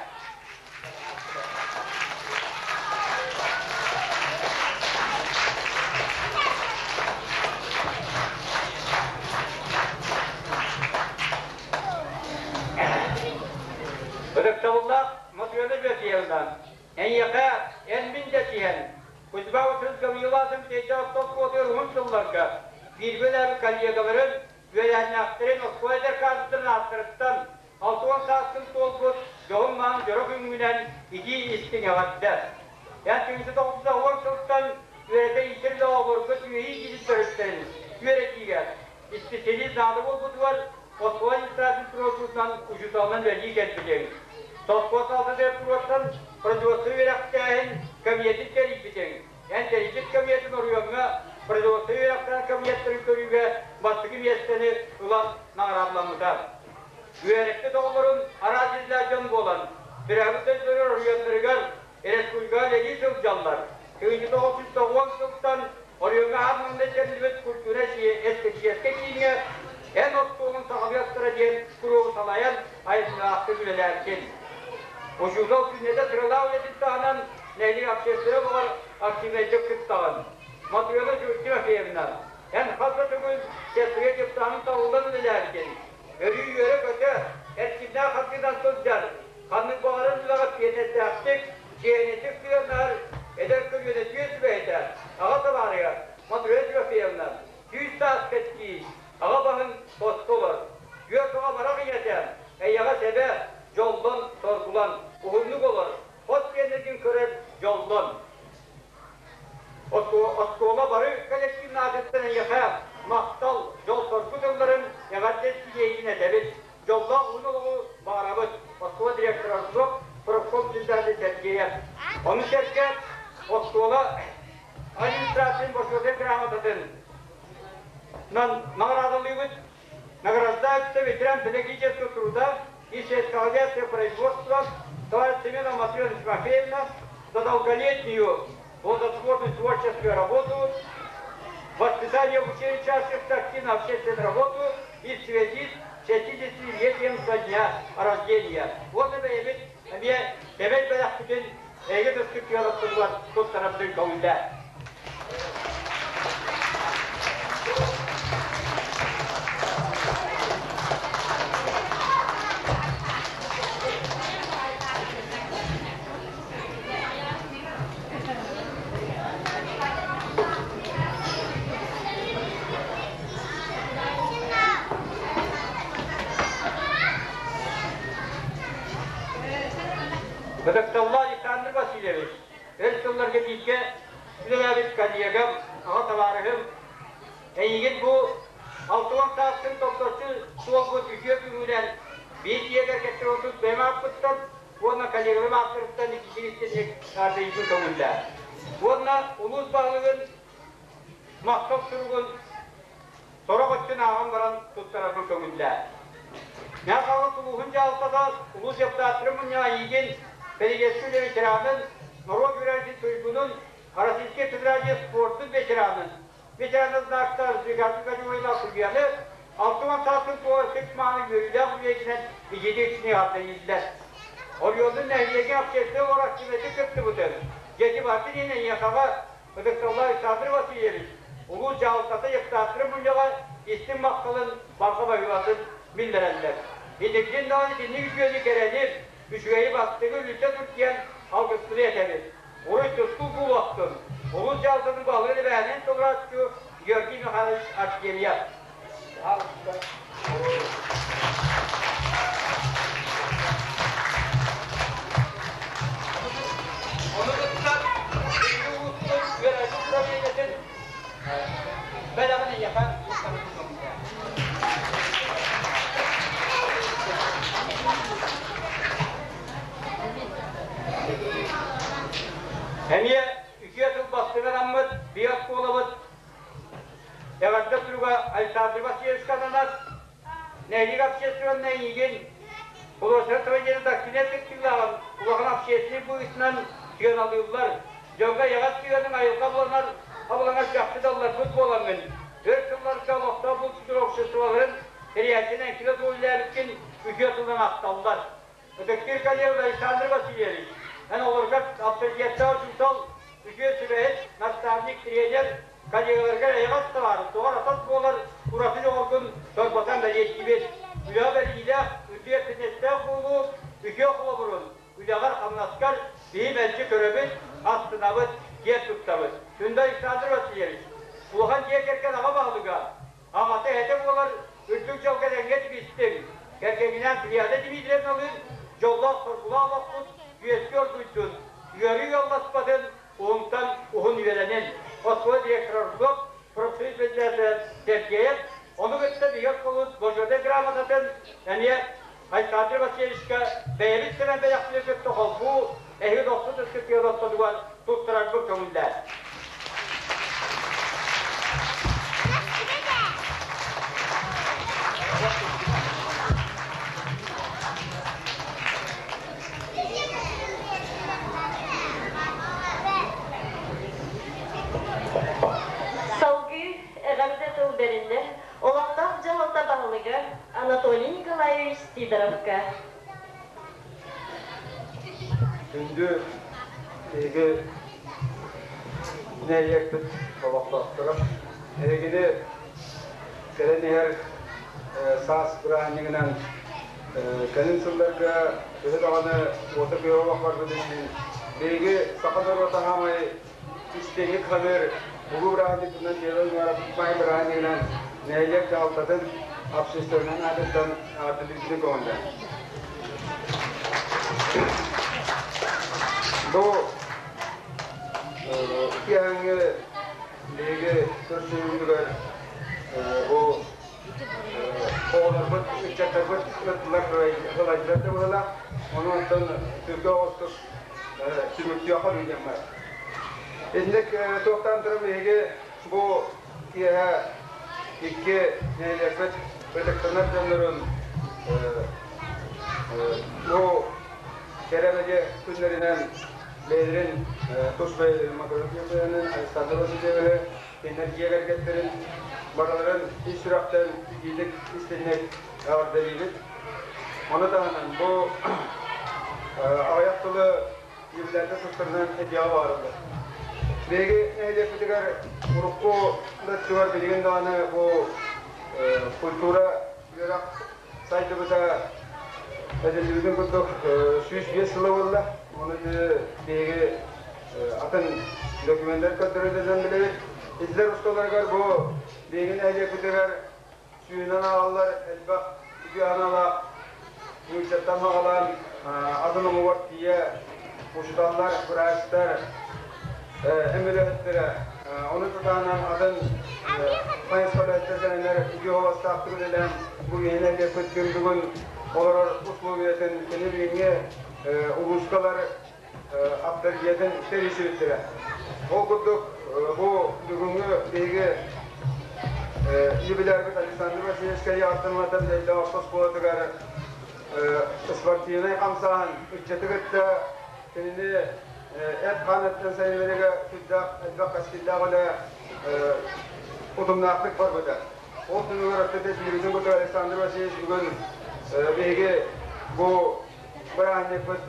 Ытыктабыллаах Матрена Дмитриевна, Эйиэхэ эн-мин дэсиһэн, Кузьма Васильевич Гавриловым Тейдэ оттон уһун сылларга бииргэ үлэлээбит коллегаларын, үөлээннээхтэрин оскуола эдэр кадрдарын ааттарыттан 60 сааскын туолбут дьоһун-мааны дьоро күҥҥүнэн итии-истиҥ эҕэрдэ! Эн 1990 сылтан үөрэтэ-иитэр үлэ оҕолорго үөһии киирбит төрүттэрин үөрэтиигэ исписэлиис наада буолбутугар оскуола администрациятын туруорсуутунан учууталынан үлэлии кэлбитиҥ. Совхоз алтатыгар туруорсан производство үөрэхтээһин кабинетын тэрийбитиҥ. Эн тэрийбит кабинетын оройуоҥҥа производство үөрэхтээһин кабинеттарын көрүүгэ бастакы миэстэни ылан наҕараадаламмыта. Үөрэппит оҕолорун араас идэлээх дьон буолан, төрөөбүт дойдуларыгар оройуоннарыгар республикаҕа үлэлии сылдьаллар. 1990 сылтан Оройуоҥҥа аан маҥнай тэриллибит культура эстетическэй кииҥҥэ эн остуолун саҕалыахтара диэн куруогу салайан айымньылаахтык үлэлээбитин. Учуутал күннэтэ сыралаах үлэтин таһынан нэһилиэк общественнай олоҕор активнайдык кыттаҕын. Матрена Тимофеевна, эн хас да төгүл сестрия депутатынан талыллан үлэлээбитин, өрүү үөрэ-көтө, эрчимнээх хардыынан сылдьар, ханнык баҕарар үлэҕэ пиэнэрдээхтик, чиэһинэйдик сыһыаннаһар эдэр көлүөнэ түөс сүбэһитэ, аҕа табаарыһа Матрена Тимофеевна сүүс саас кэттии, аҕа баһын босхо олор. Түөрт оҕо амарах ийэтэ, эйэҕэс эбэ, дьоллон, соргулан, уһуннук олор, хос сиэннэргин көрөр дьоллон. Оскуола бары коллектив аатыттан эйиэхэ махтал, дьол-соргу тылларын эҕэрдэ истиҥ этэбит. Дьоллоох уһун олоҕу баҕарабыт. Оскуола директора Арзок, профком председатель Сергеев. Ону сэргэ оскуола администрациятын бочуотун грамотатын наҕараадалыыбыт. Награждаются ветеран педагогического труда и сельскохозяйственного производства товарищ Семенова Матрена Тимофеевна. за долголетнюю плодотворную творческую работу, воспитание обучения учащихся активно общественную работу и в связи с 60-летием со дня рождения. Вот это эбит эмиэ эбэт бэлэхпитин эги төскү туттарабытын көҥүллээ. Ытыкталлаах Александр Васильевич, өр сылларга бииргэ үлэлээбит коллегам, аҕа табаарыһым, эйигин бу 60 сааскын тохточчу суолбут үтүө күҥүнэн биир дьиэгэр кэттэр бэйэм ааппыттан уонна коллегаларым ааттарыттан иккисин наардыйбын көҥүллээ. Уонна улуус баһылыгын махтал суругун сорох өттүн ааҕан баран туттарарбын көҥүллээ. Мэхалыс улууһун дьаһалтата улуус депутаттарын мунньаҕа эйигин Бэлигэскэ үлэ ветеранын, норуот үөрэҕин туйгунун, Российскай Федерация спордун ветеранын, ветеранын знактар Сбегатын Кадювайна судьуйаны 60 саастын туолар сыт мааны үөрүүлээх үлэтинэн итиитик ичини ардайыллар. Оройуонун нэһилиэгин общественнай олорор активнайдык кыттыбытын, дьэти барды диэн эйиэхэҕэ ытыкталлаах Александр Васильевич улуус дьаһалтата депутаттарын мунньаҕа истиҥ махталын барҕа баһыыбатын биллэрэллэр. Итирдин даҕаны итинник үтүөнү кэрэни, үчүгэйи бастыҥы үлүтэ тур диэн алгыспыты этэбит. Уруй тустуу буолуохтун! Улуус дьаһалтатын баһылыгын эбээнин толорооччу Георгий Михайлович Артемьев. Ону кытта биһиги улууспут үөрэҕин управлениетын бэлэҕин эйиэхэ туттарбыт Эмиэ үтүө тыл бастыҥын аммыт биир оскуолабыт Эҕэрдэ суруга Александр Васильевичка ананар. Нэһилиэк общественнай эйигин художественнай тылы доктрина кыттыылааҕын улахан общественный быһыытынан сыаналыыллар. Дьоҥҥо эйэҕэс сыһыаныҥ айылҕа буланар абылаҥар чахчы да ылларбыт буолаҥҥын, өр сылларга олохтоох булчутун обществоларын тэрийээччинэн эҥкилэ суох үлэлээбиккин үтүө тылынан ахталлар. Ытыктыыр коллега Александр Васильевич, эн олорго авторитеттаах учуутал, үтүө сүбэһит, наставник, тренер, коллегаларгар эйэҕэс табаар, доҕор-атас буолар ураты дьоҕургун чорботон бэлиэтиибит. Үлэҕэ бэриниилээх, үтүө эппиэтинэстээх буолуу үтүө холобурун үлэҕэр-хамнаскар биһи мэлдьи көрөбүт, астынабыт, киэн туттабыт. Күндү Александр Васильевич, улахан дьиэ кэргэн аҕа баһылыга, аҕата эһэтэ буолар үрдүк дьолго этэҥҥэ тигистиҥ. Кэргэҥҥинээн Туйаана Дмитриевналыын дьоллоох-соргулаах олохпут үөскүү оргуйдун, ыарыы ыалласпатын, уһунтан уһун үөрэнин. Оскуола директора Рудов, профсоюз председателэ Сергеев, ону кытта биһиги оскуолабыт Бочуотай грамотатын эмиэ Александр Васильевичка бэйэбит сэмэн бэлэхпитин кытта холбуу эһиги дохсун ытык ортотугар туттарарбыт көҥүллээх. Салгыы эҕэрдэ тыл бэриллэр олохтоох дьаһалта баһылыга Анатолий Николаевич Сидоровка. Күндү эһиги нэһилиэкпит олохтоохторо, эһигини кэлэн иһэр саас бырааһынньыгынан кэлин сылларга төһө даҕаны уота-күөҕэ олох барбыт иһин биһиги саха норуота хаамай истиҥник саныыр улуу бырааһынньыкпытынан Первый Маай бырааһынньыгынан нэһилиэк дьаһалтатын общественнай аатыттан ааттатыытын көҥүллээн. Бу киэһэҥҥи биһиги көрсүһүүбүтүгэр бу оҕолорбут, ыччаттарбыт ыттылар ылайдылар да быһыылаах. Ону онтон түргө оҕустук түмүктүөххэ диэн баар. Итинник туохтаан туран биһиги бу киэһэ икки нэһилиэкпит ытыктанар дьоннорун бу кэрэ бэлиэ күннэринэн бэйэлэрин тус бэйэлэрин Макаров Александр Васильевиһы кинилэр дьиэ кэргэттэрин барыларын ис сүрэхтэн итиитик истинник эҕэрдэлиибит. Ону таһынан бу аҕыйах тылы юбилярдар тустарынан этиэҕэ баҕарыллар. Биһиги нэһилиэкпитигэр урукку да өттүгэр билигин даҕаны бу культура үөрэх сайдыбыта этиллибитин курдук 105 сыла буолла. Ону биһиги атын документар көрдөрөллөрүнэн билэбит. Итилэр усталарыгар бу биһиги нэһилиэкпитигэр сүүнэн ааҕаллар элбэх үтүө санаалаах нууччаттан саҕалаан атын омугар тиийэ учууталлар, быраастар, эмүлэһиттэрэ, ону тутаанан атын хайысхалаахтар кэлэннэр үтүө уостаахтык үлэлээн бу биһиэнэ күн бүгүн олорор условиятын кини билиҥҥи улуускалар авторитетын тэрийсибиттэрэ. Ол курдук бу бүгүҥҥү биһиги юбилярбыт Александр Васильевскай ааттамматар Лейда оскуолатыгар спортивнай хамсааһын ыччаты кытта кинини эт-хаан өттүн сайыннарыыга сүрдээх элбэх кэскиллээх үлэ утумнаахтык барбыта. Ол түмүгэр өттөтө билигин кытта Александр Васильевич бүгүн биһиги бу бырааһынньыкпыт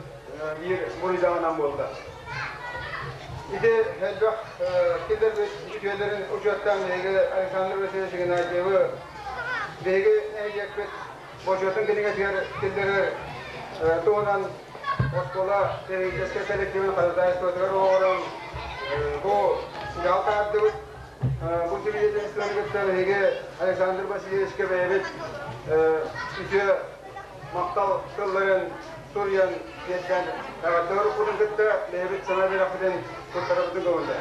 биир буруйдааҕынан буолла. Ити элбэх киллэрбит үтүөлэрин учуоттаан биһиги Александр Васильевич Игнатьевы биһиги нэһилиэкпит бочуотун кинигэтигэр киллэрэр туһунан оскуола педагогическай коллективын ходатайствотыгар оҥорон бу дьаһал таһаардыбыт. Бу свидетельствоны кытта биһиги Александр Васильевичка бэйэбит үтүө махтал тылларын суруйан тиэрдэн эҕэрдэ уруккутун кытта бэйэбит саҥа үөрэхпитин туттарабытын көҥүллэр.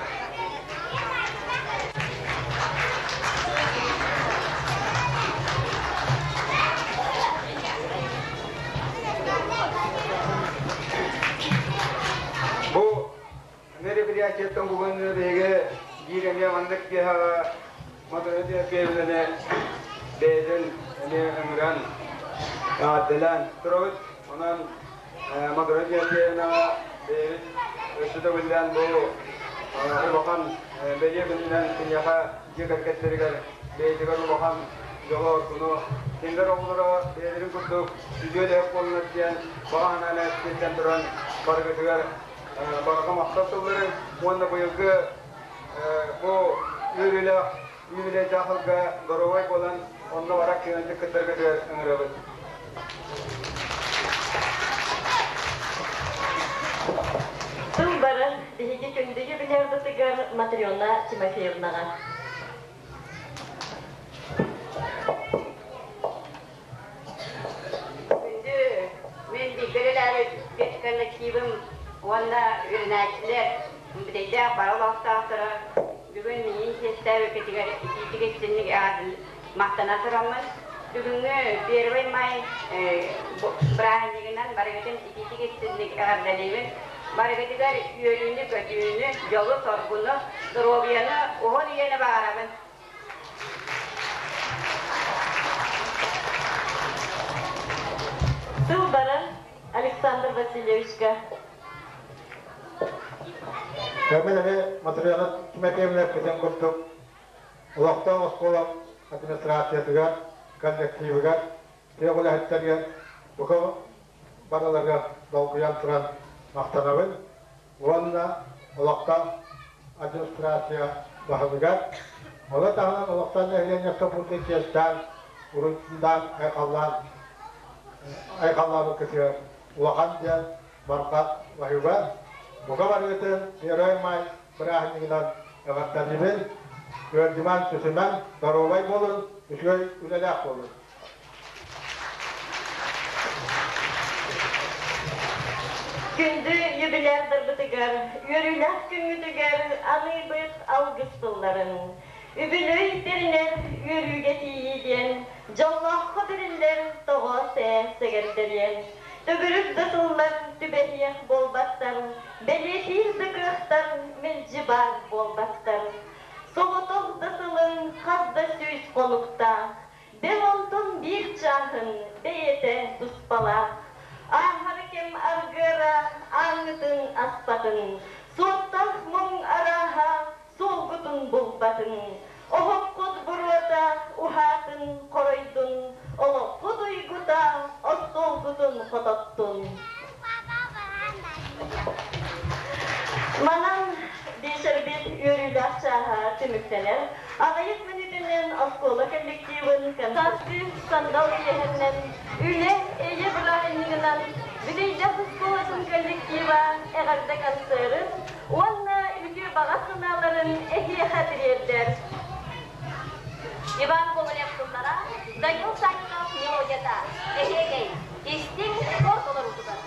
Бу мероприятиеттан бүгүн биһиги биир эмиэ маннык киэһэҕэ Мадана Тимофеевнаны бэйэтин эмиэ ыҥыран эҕэрдэлээн турабыт. Онон Мадана Тимофеевнаҕа бэйэбит өссө төгүллээн бу улахан бэлиэ күнүнэн киниэхэ дьиэ кэргэттэригэр бэйэтигэр улахан дьолу-оргуну, кинилэр оҕолоро бэйэлэрин курдук үтүө үлэһит буоллунар диэн баҕа санааны тиэрдэн туран барыгытыгар барҕа махтал тылларын уонна быйылгы бу үөрүүлээх юбилейдаах сылга доруобай буолан онно барар кыанчык кыттаргытыгар ыҥырабыт. Тыл барар биһиги күндү юбилярбытыгар Матрена Тимофеевнаҕа. Күндү мин бииргэ үлэлээбит коллективым уонна үөрэнээччилэр, бүтэйдээх бары олохтоохторо бүгүн миигин чиэстээбиккитигэр итиитик истинник махтана тураммын, бүгүҥҥү Первый май бырааһынньыгынан барыгытын итиитик истинник эҕэрдэлиибин. Барыгытыгар үөрүүнү-көтүүнү, дьолу-соргуну, доруобуйаны, уһун үйэни баҕарабын. Тыл барар Александр Васильевичка. Көмөлөрү Матрена Тимофеевна эппитин курдук, олохтоох оскуола администрациятыгар, коллективыгар, тыа үлэһиттэригэр бука барыларыгар долгуйан туран махтанабын уонна олохтоох администрация баһылыгар, ону таһынан олохтоох нэһилиэнньэттэн пунктун чиэстээн, урутундаан айхаллаан айхаллаабыккытыгар улахан диэн барҕа баһыыба. Бука барыгытын Первый май бырааһынньыгынан эҕэрдэлиибин. Ыалдьымаҥ, сүтүмэҥ, доруобай буолун, үчүгэй үлэлээх буолун. Күндү юбилярдарбытыгар, үөрүүлээх күҥҥүтүгэр аныыбыт алгыс тылларын. Үбүлүөй тэринэр үөрүүгэ тиийии диэн дьоллооххо бэриллэр тоҕоос ээ сэгэрдэриэн. Төгүрүк да сыллар түбэһиэх буолбаттар, бэлиэтиир да кыахтар мэлдьи баар буолбаттар. Соҕотох да сылын хас да сүүс хонуктаах, Бэл онтон биир чааһын бэйэтэ туспалаах. Ааһар кэм аргыара ааҥҥытын аспатын, суоттах муҥ арааһа суолгутун булбатын, оһоххут буруота уһаатын хоройдун, олоххут уйгута остуолгутун хототтун. Манан биэчэрбит үөрүүлээх чааһа түмүктэнэр. Аҕыйах мүнүүтүнэн оскуола коллективын Сааскы сандал киэһэннэн үлэ эйэ бырааһынньыгынан Бүтэйдээх оскуолатын коллектива эҕэрдэ концерын уонна үтүө баҕа санааларын эһиэхэ тириэрдэр. Иван Гоголев тыллара, Данил Санников мелодията, эһиэгэй, истиҥ спорт олоруутугар.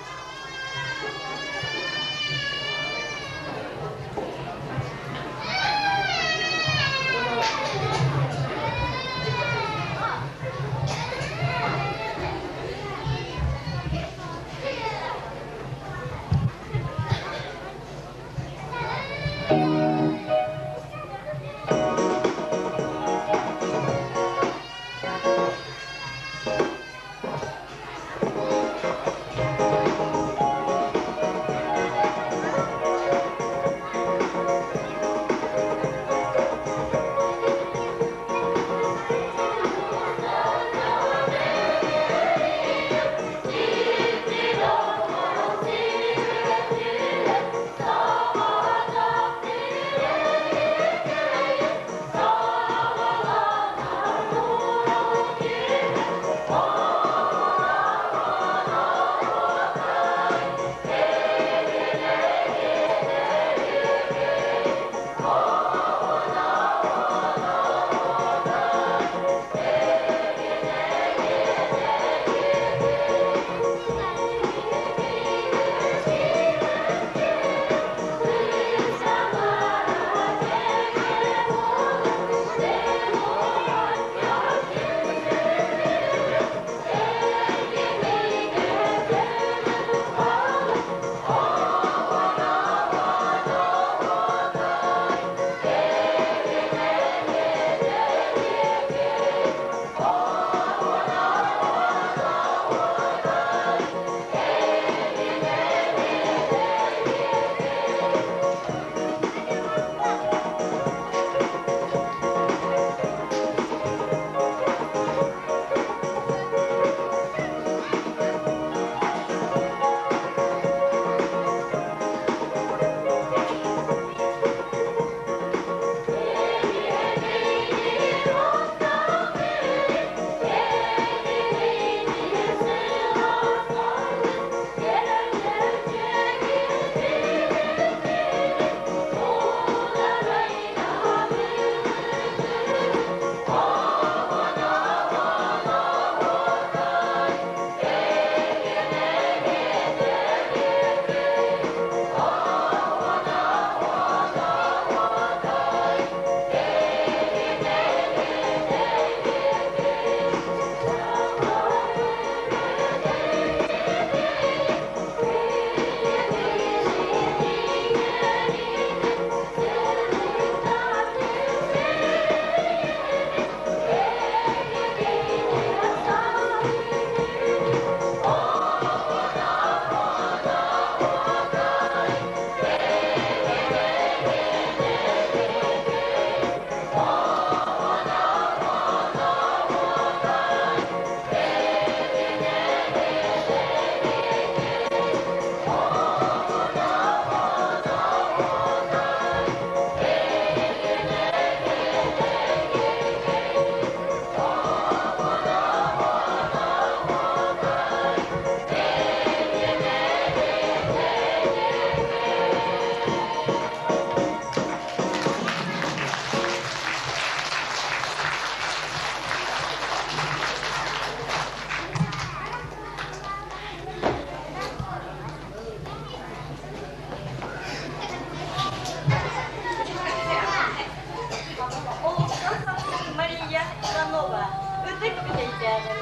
Олохтон тахсар Мария Иванова ытык бүтэйдээҕин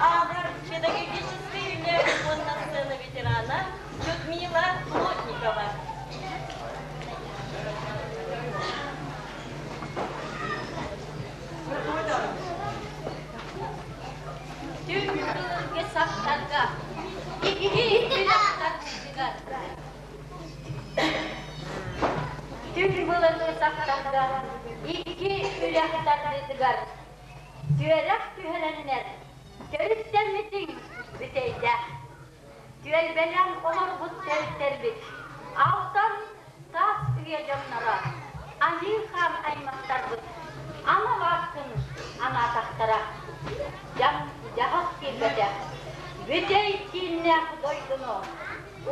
ааҕар педагогическай үлэ уонна сцена ветерана Людмила Плотникова. Түн былыргы сахтарга. Икки үрэх тардыытыгар Түҥ былыргы сахтарга икки үрэх тардыытыгар түөрэх түһэрэннэр төрүттэммитиҥ бүтэйдээх. Түөлбэлээн олорбут төрүттэрбит алтан таас үйэ дьонноро аньыы-хаан аймахтарбыт анал ааккын анаатахтара. Дьаҥ-дьаһах киирбэтэх, бүтэй кииннээх дойдуну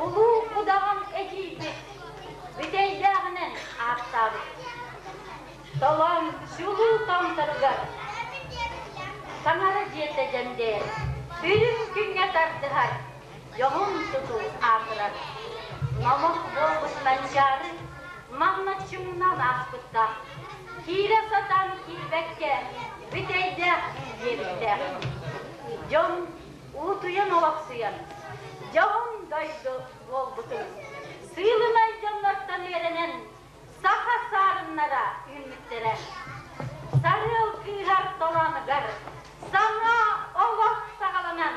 улуу удаҕан эдьиийбит бүтэйдээҕинэн ааттаабыт. Толоон чулуу томторугар таҥара дьиэтэ дьэндэйэр, үрүҥ күҥҥэ тардыһар, дьоһун тутуу аатырар. Номох буолбут Манчаары манна чуҥнаан ааспыттаах, киирэ сатаан киирбэккэ бүтэйдээх диэбиттээх. Дьон уутуйан олохсуйан, дьоһун дойду буолбутун сыылынай дьоннортон үөрэнэн саха саарыннара үүммүттэрэ. Сарыал кыыһар толоонугар саҥа олох саҕаланан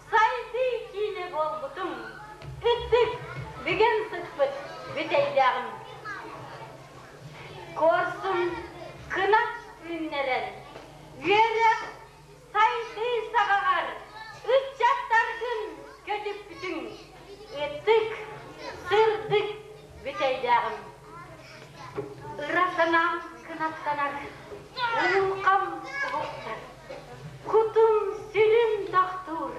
сайдыы киинэ буолбутум, ытык бүгэн сыппыт бүтэйдээҕим. Куорсун кынат үүннэрэн, үөрэх сайдыы саҕаҕар ыччаттаргын көтүппүтүҥ, ытык, сырдык бүтэйдээҕим. Ыра санаам кынаттанар, уйулҕам уһуктар, кутум-сүрүм тохтуур,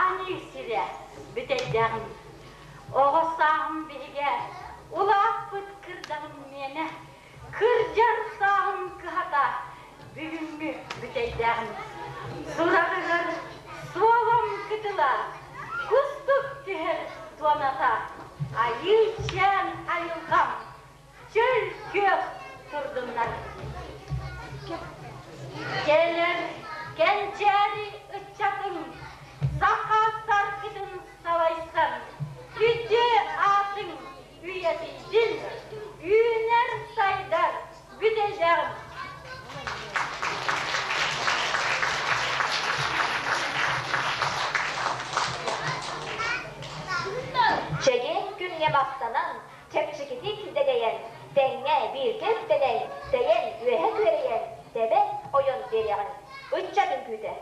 аныы сирэ бүтэйдээҕим. Оҕо сааһым биһигэ, улааппыт кырдаҕым миэнэ, Кырдьар сааһым кыһата бүгүҥҥү бүтэйдээҕим. Сураҕыгар суолум кытыла, кустук түһэр туоната, айыы-чээн айылҕам чөл күөх турдуннар. Кэлэр кэнчээри ыччатыҥ саха саргытын салайсан, үтүө аатыҥ үйэтийдин, үүнэр-сайдар бүтэйдэҕим. Чэгиэн күҥҥэ махтанан, чэпчэкитик дэгэйэн, тэҥҥэ бииргэ үктэнэн, тэйэн, үөһэ күөрэйэн, тэбэн ойон биэриэҕиҥ. Ыччат үҥкүүтэ.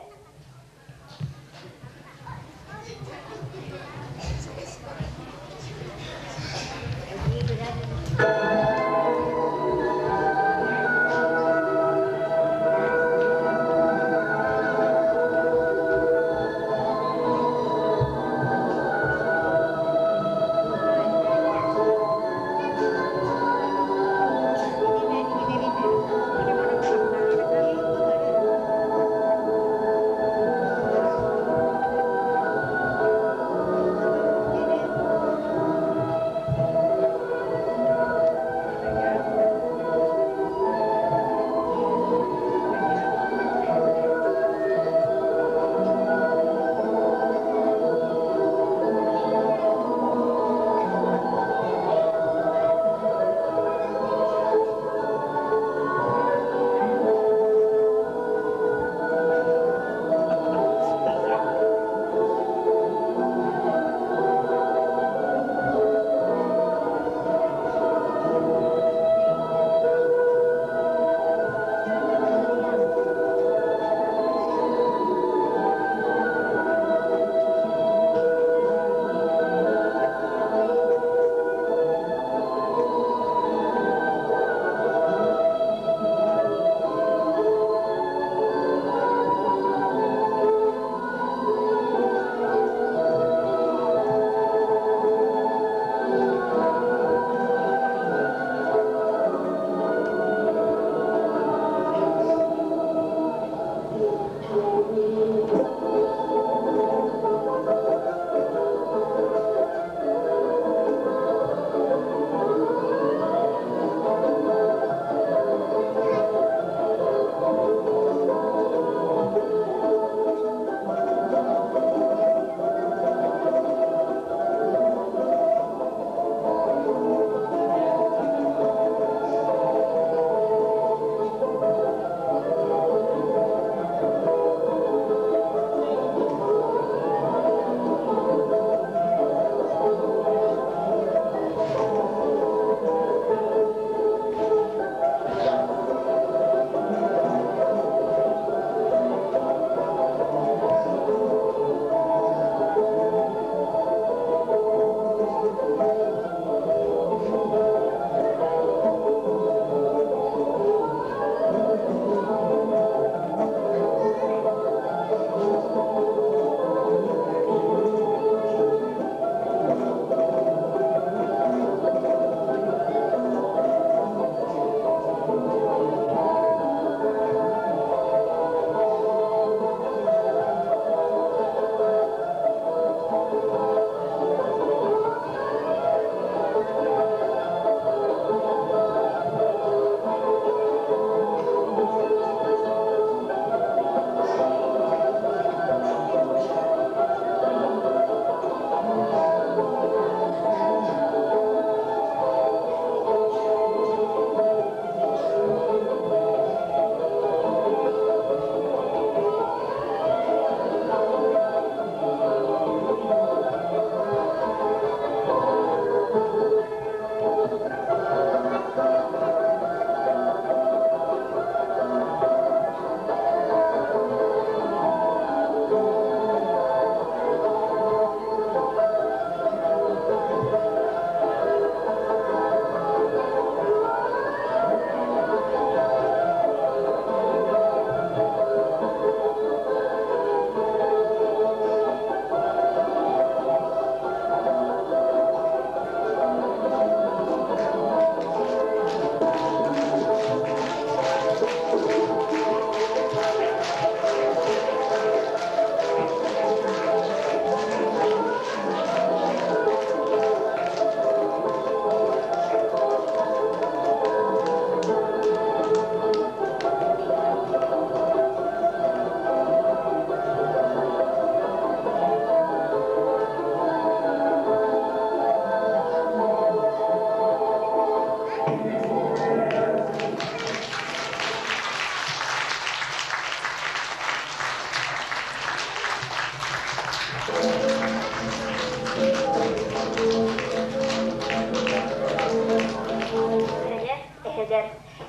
Эдэр.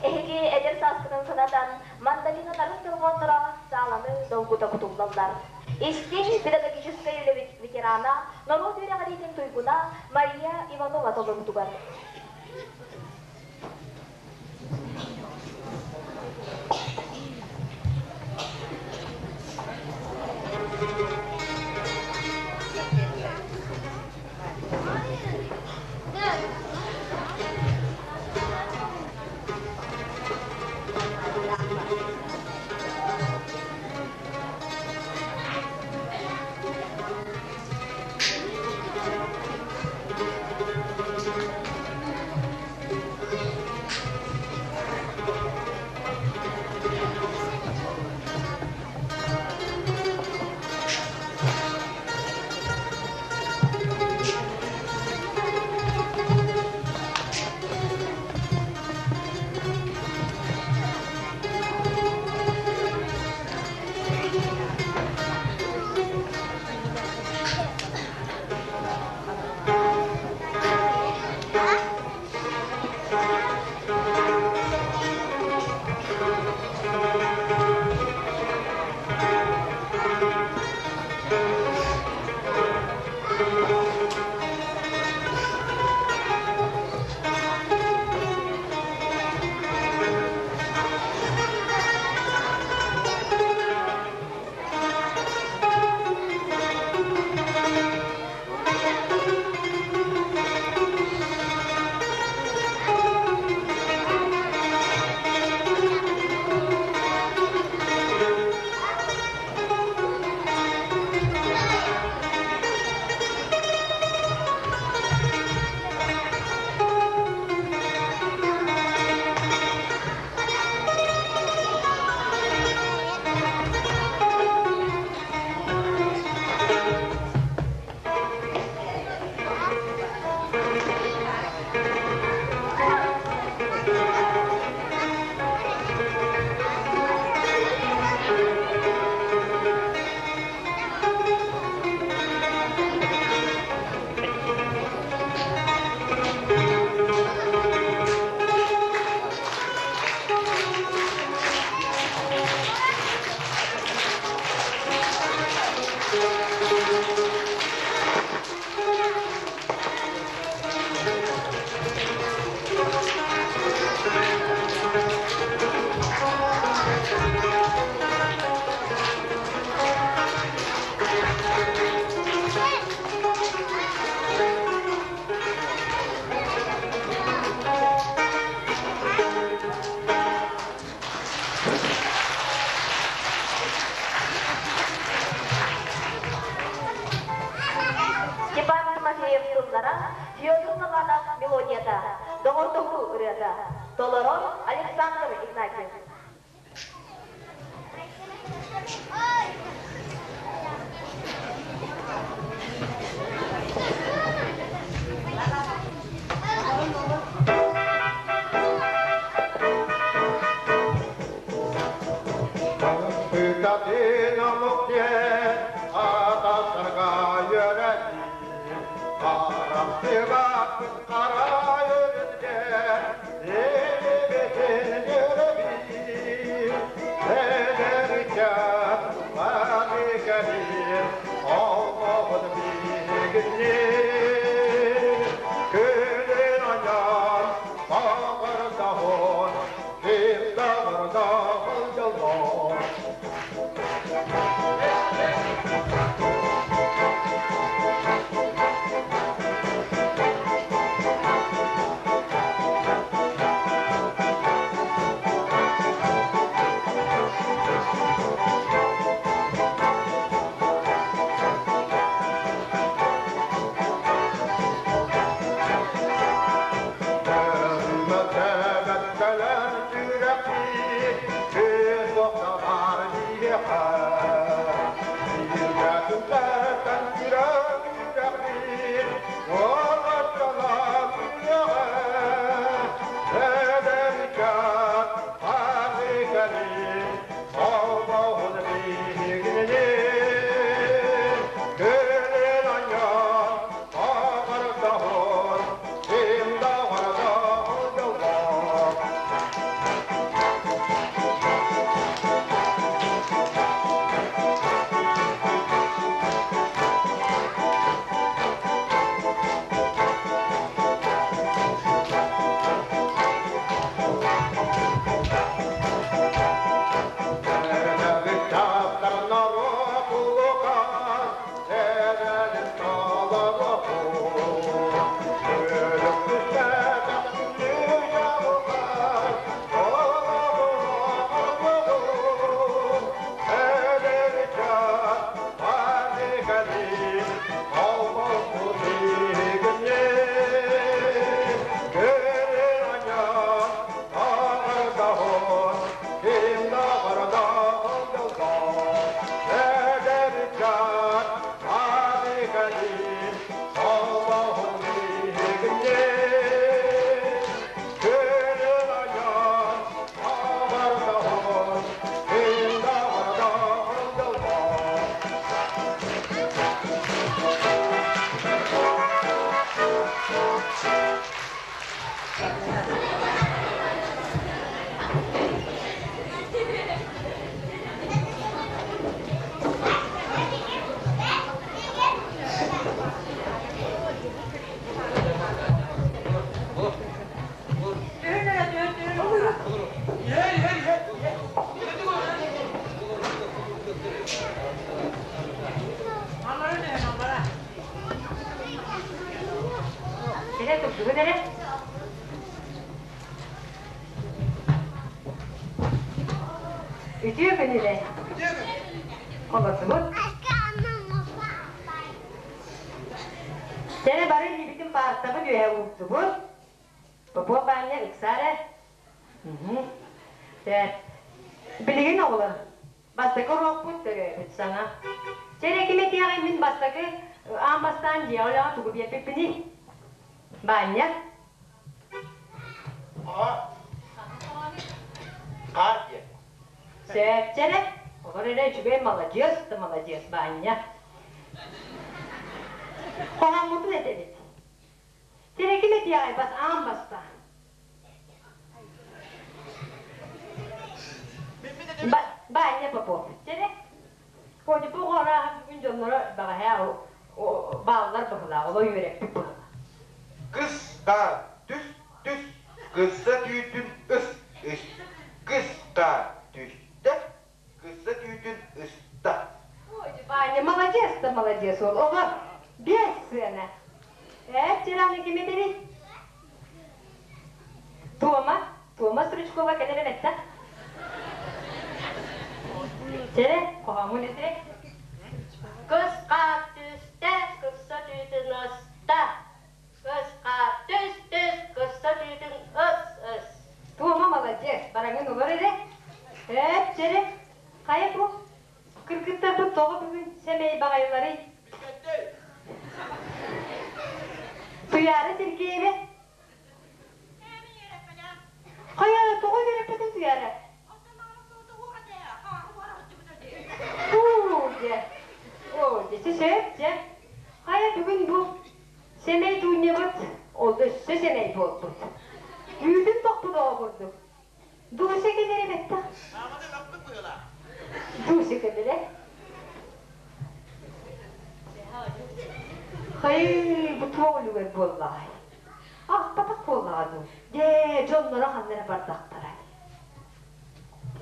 Эһиги эдэр сааскытын санатан, мандалина нарын дорҕоонноро сааланы долгута кутуллаллар. Истиҥ педагогическай үлэ ветерана, норуот үөрэҕириитин туйгуна Мария Иванова толоруутугар. Степан Тимофеев тыллара, Федор Лобанов мелодията, Доҕордоһуу ырыата, толорор Александр Игнатьев. Ытатын омук диэн атастарга үөрэтии, Харахтыгаппыт хара үрүтгэ, Илибитин үрэбии, Эдэр ыччат бары кэлин, Олоҕун биһигиннии, Күнүн анньан, баҕардаһын, Ким даҕардаһын дьоллоох. Олордубут эрэ. Үтүө күнүнэн. Олордубут. Сэрэ бары илиибитин паартабыт үөһэ уурдубут. Попов Аня ыксаа эрэ. Билигин оҕолор бастакы уруокпут төрөөбүт саҥа. Чэ ким этиэҕэй мин бастакы аан бастаан дьиэҕэ үлэҕэ тугу биэрбиппиний? Баанньа. Хаар диэн. Сөп, чэ эрэ. Олор эрэ үчүгэй маладьыас да маладьыас Баанньа. Хоһооммутун этэбит. Чэ ким этиэҕэй бас аан бастаан? Баанньа Попов. Чэ Коля бу оҕолоох бүгүн дьонноро бэҕэһээ бааллар быһылаах, олор үөрэппит быһылаах. Кыс хаар түс түс, кысса түүтүн ыс ыс, кыс хаар түстэ, кысса түүтүн ыста. Ой, Ваня, молодец да молодец ол. Оҕо биэс сыана. Ээ, вчера ким этэрий? Тома, Тома Стручкова кэлэр эбэтэ. Чэ, хоһооҥҥун этэ. Кыс хаар түстэ, кырса түүтүн ыста. Кыс хаар түс түс, кырса түүтүн ыс ыс. Тома молодец, бараҥын олор эрэ. Эт, чэрэ, хайа бу? Кыргыттарбыт тоҕо бүгүн сэмэй баҕайыларый? Туйаара Сергеева Хайа, тоҕо үөрэппэтин Туйаара? Уу, дьэ. Оо, дьэ, сөп, дьэ. Хайа, бүгүн бу сэмэй Дуунньабыт ол өссө сэмэй буолбут. Үүтүн тохпут оҕо курдук. Дуся кэлэрэ бэттэх. Дуся кэлэрэ. Хайыы, бу туох үлүгэр буоллаҕай? Аахпатах буоллаҕа дуу? Дьэ, дьонноро ханна эрэ бардахтара.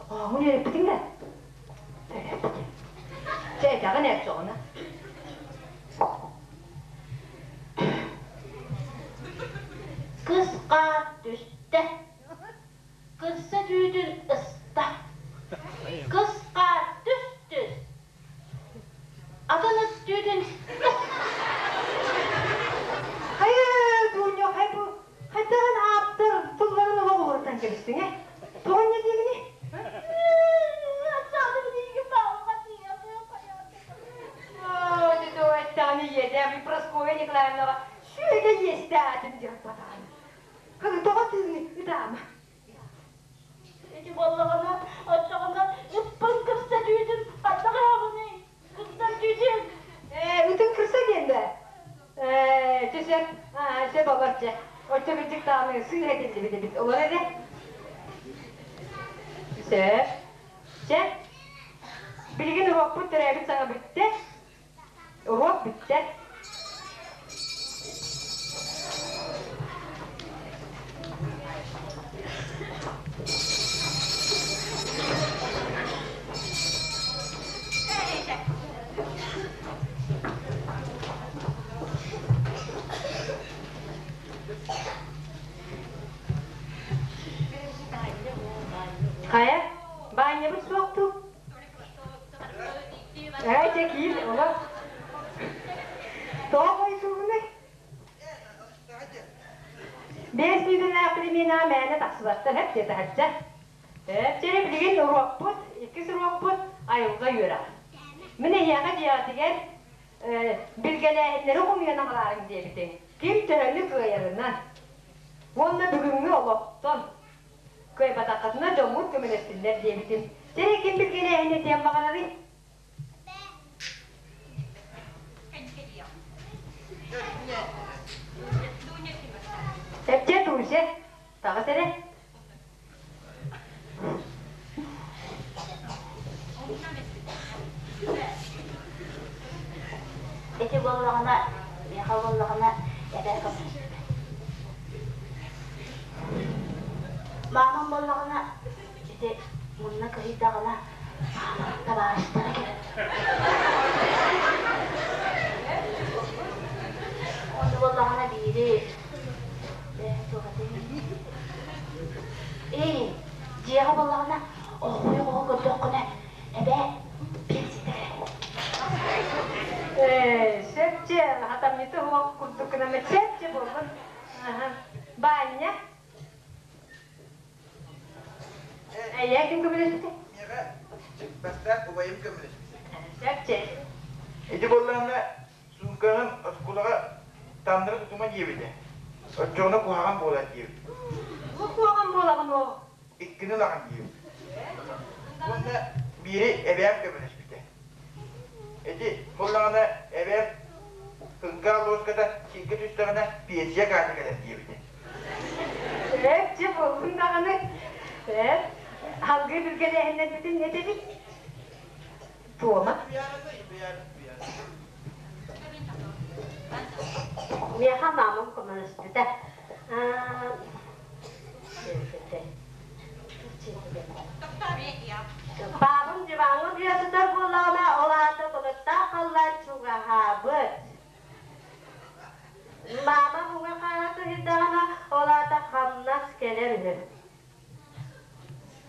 Хоһоҥҥун үөрэппитиҥ да? Үөрэппитим. Чэ, этэҕин эр чоҕуна. Кыс хаар түстэ. Кырса түүтүн ыста. Кыс хаар түс-түс. Атын ыт түүтүн ыс. Хайа, Дуня, хай бу хайдаҕын ааптар тылларын олох уларытан кэбистиҥ ээ? Тоҕо инньэ диигиний? Эттэҕин ийэдэм Прасковья Николаевнаҕа сүөгэ иэстээтим диэн батаҕын. Тоҕо тыыны ытаама. Ити буоллаҕына, оччоҕуна ыппын кырса түүтүн хайдах ыһабыный? Кырсам түүтүн. Ээ, ытын кырса диэн да. Ээ, чэ сөп, сөп олор чэ. Оччо кырдьык даҕаны сыыһа этиллибит эбит. Олор эрэ. Сөп. Чэ. Билигин уруокпут төрөөбүт саҥа бүттэ. Уруок бүттэ. Хайа, баанньабыт суох дуу? Ээ, чэ, киир, олор. Тоҕо хойутуугунай? Биэс мүнүүтэлээх переменаҕа мээнэ тахсыбаттар, эп диэтэ таһырдьа. Эп чэрэ билигин уруокпут, иккис уруокпут айылҕа үөрэҕэ. Мин эһиэхэ дьиэҕитигэр билгэлээһиннэри хомуйан аҕалаарыҥ диэбитиҥ. Ким төһөнү кыайарынан. Уонна бүгүҥҥү олохтон Кыайбатаххытына дьоммут көмөлөстүннэр диэбитим. Чэ ким билгэлээһин этиэн баҕарарый? Эпчэ Туся, таҕыс эрэ. Ити буоллаҕына, миэхэ буоллаҕына эбээ көмөлөспүтэ. Маамам буоллаҕына ити мунна кыһыйдаҕына маамам табаарыстара кэлэн Ону буоллаҕына биири Сөпчө хатамньыта суох курдук гынан сөпчө буоллун. Баанньа. Эйээ ким көмөлөспүтэ? Миэхэ бастаан убайым көмөлөспүтэ. Сөпчө. Ити буоллаҕына суумкаҕын оскуолаҕа таҥнары тутума диэбитэ. Оччоҕуна куһаҕан буолар диэбит. Бу куһаҕан буолаҕын ол. Иккини ылаҕын диэбит. Уонна биири эбээм көмөлөспүтэ. Ити буоллаҕына эбээм кыҥкаа луоската сиргэ түстэҕинэ пенсия каата кэлэр диэбитэ. Эт, дьэ буоллун даҕаны. Эт, алгыы билгэлээһиннэрбитин этэбит. Туома. Миэхэ маамам көмөлөспүтэ. Баабым диваҥҥа утуйа сытар буоллаҕына, ол аата былыттаах халлаан чугаһаабыт. Маамам уҥа-хааһа кыһыйдаҕына, ол аата хамнас кэлэр үһү.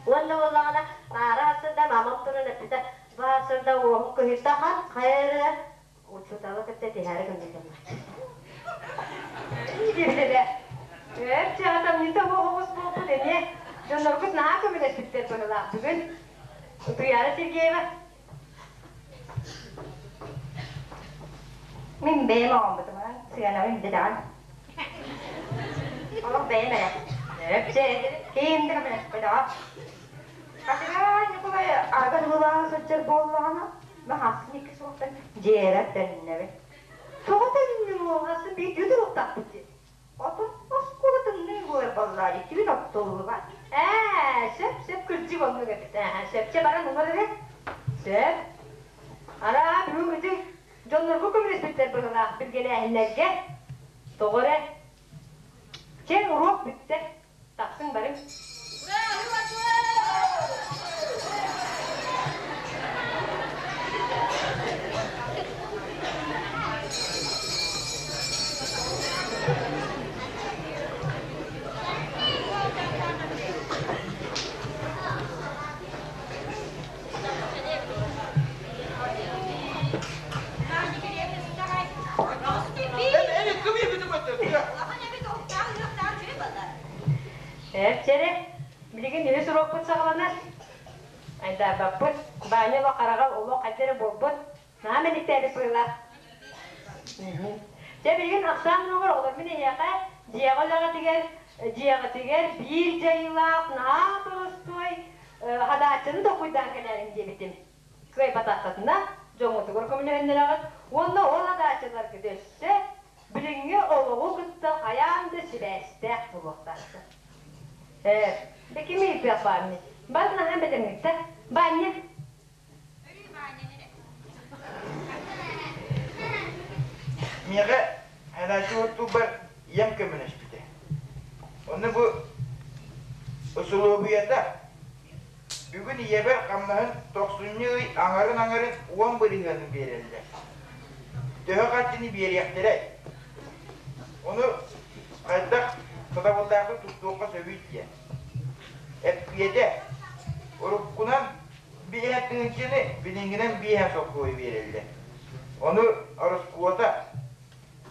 Уонна буоллаҕына, маара сырда маамам туран эппитэ, «Баасырда уоһум кыһыйда хан, хайа эрэ учууталы кытта этиһээри гыннытым». Диэбитэ. Эр чаатамньыта оҕус буолбут эмиэ дьонноргут наһаа көмөлөспүттэр быһыылаах бүгүн. Туйаара Сергеева. Мин бэйэм оҕоммутум, сыанабын билэҕин. Олох бэйэм эрэ. Өпчэ, ким да көмөлөспөтөҕө. Хатыгаан Ньукулай арган ылаан сылдьар буоллаҕына, махасын икки суохтан дьиэбэр төннөбүн. Тоҕо төннүҥ уол хасын биирдии туруохтаахпыт дии. Отон оскуола тымныы буолар буоллаа дии, түүн оттуллубат. Ээ, сөп, сөп кырдьык оннук эбит. Ээ, сөпчө баран ылар эрэ. Сөп. Араа, бүгүн ити дьоннорго көмөлөспүттэр быһыылаах билгэлээһиннэргэ. Тоҕо эрэ. Чэ, уруок бүттэ. Тахсыҥ барыҥ. Эпчэри, билигин үһүс уруокпут саҕаланар. Айдаарбаппыт, Баанньа олох хараҕа олох хайда эрэ буолбут. Наһаа мэниктээбит быһыылаах. Дьэ, билигин ахсаан уруогар оҕолор мин эһиэхэ дьиэҕэ үлэҕитигэр, дьиэҕитигэр биир дьайыылаах, наһаа боростуой хадааччыны толкуйдаан кэлээриҥ диэбитим. Кыайбатаххытына, дьоҥҥутугар көмөлөһүннэрэҕит уонна ол хадааччыларгыт өссө билиҥҥи олоҕу кытта хайаан да сибээстээх буолуохтаахтар. Ээ, ким ыйытыах баанньа? Бас наһаа бэлэмҥиттэ. Баанньа. Миэхэ хадааччы уоттуурбар ийэм көмөлөспүтэ. Онно бу усулуобуйата бүгүн ийэбэр хамнаһын тохсунньу ый аҥарын-аҥарын уон бырыһыанын биэрэллэр. Төһө харчыны биэриэхтэрэй? Ону хайдах сатабыллаахтык туттуохха сөбүй диэн. Эппиэтэ уруккунан биэһэ тыһыынчаны, билиҥҥинэн биэһэ сокуойу биэрэллэр. Ону ороскуота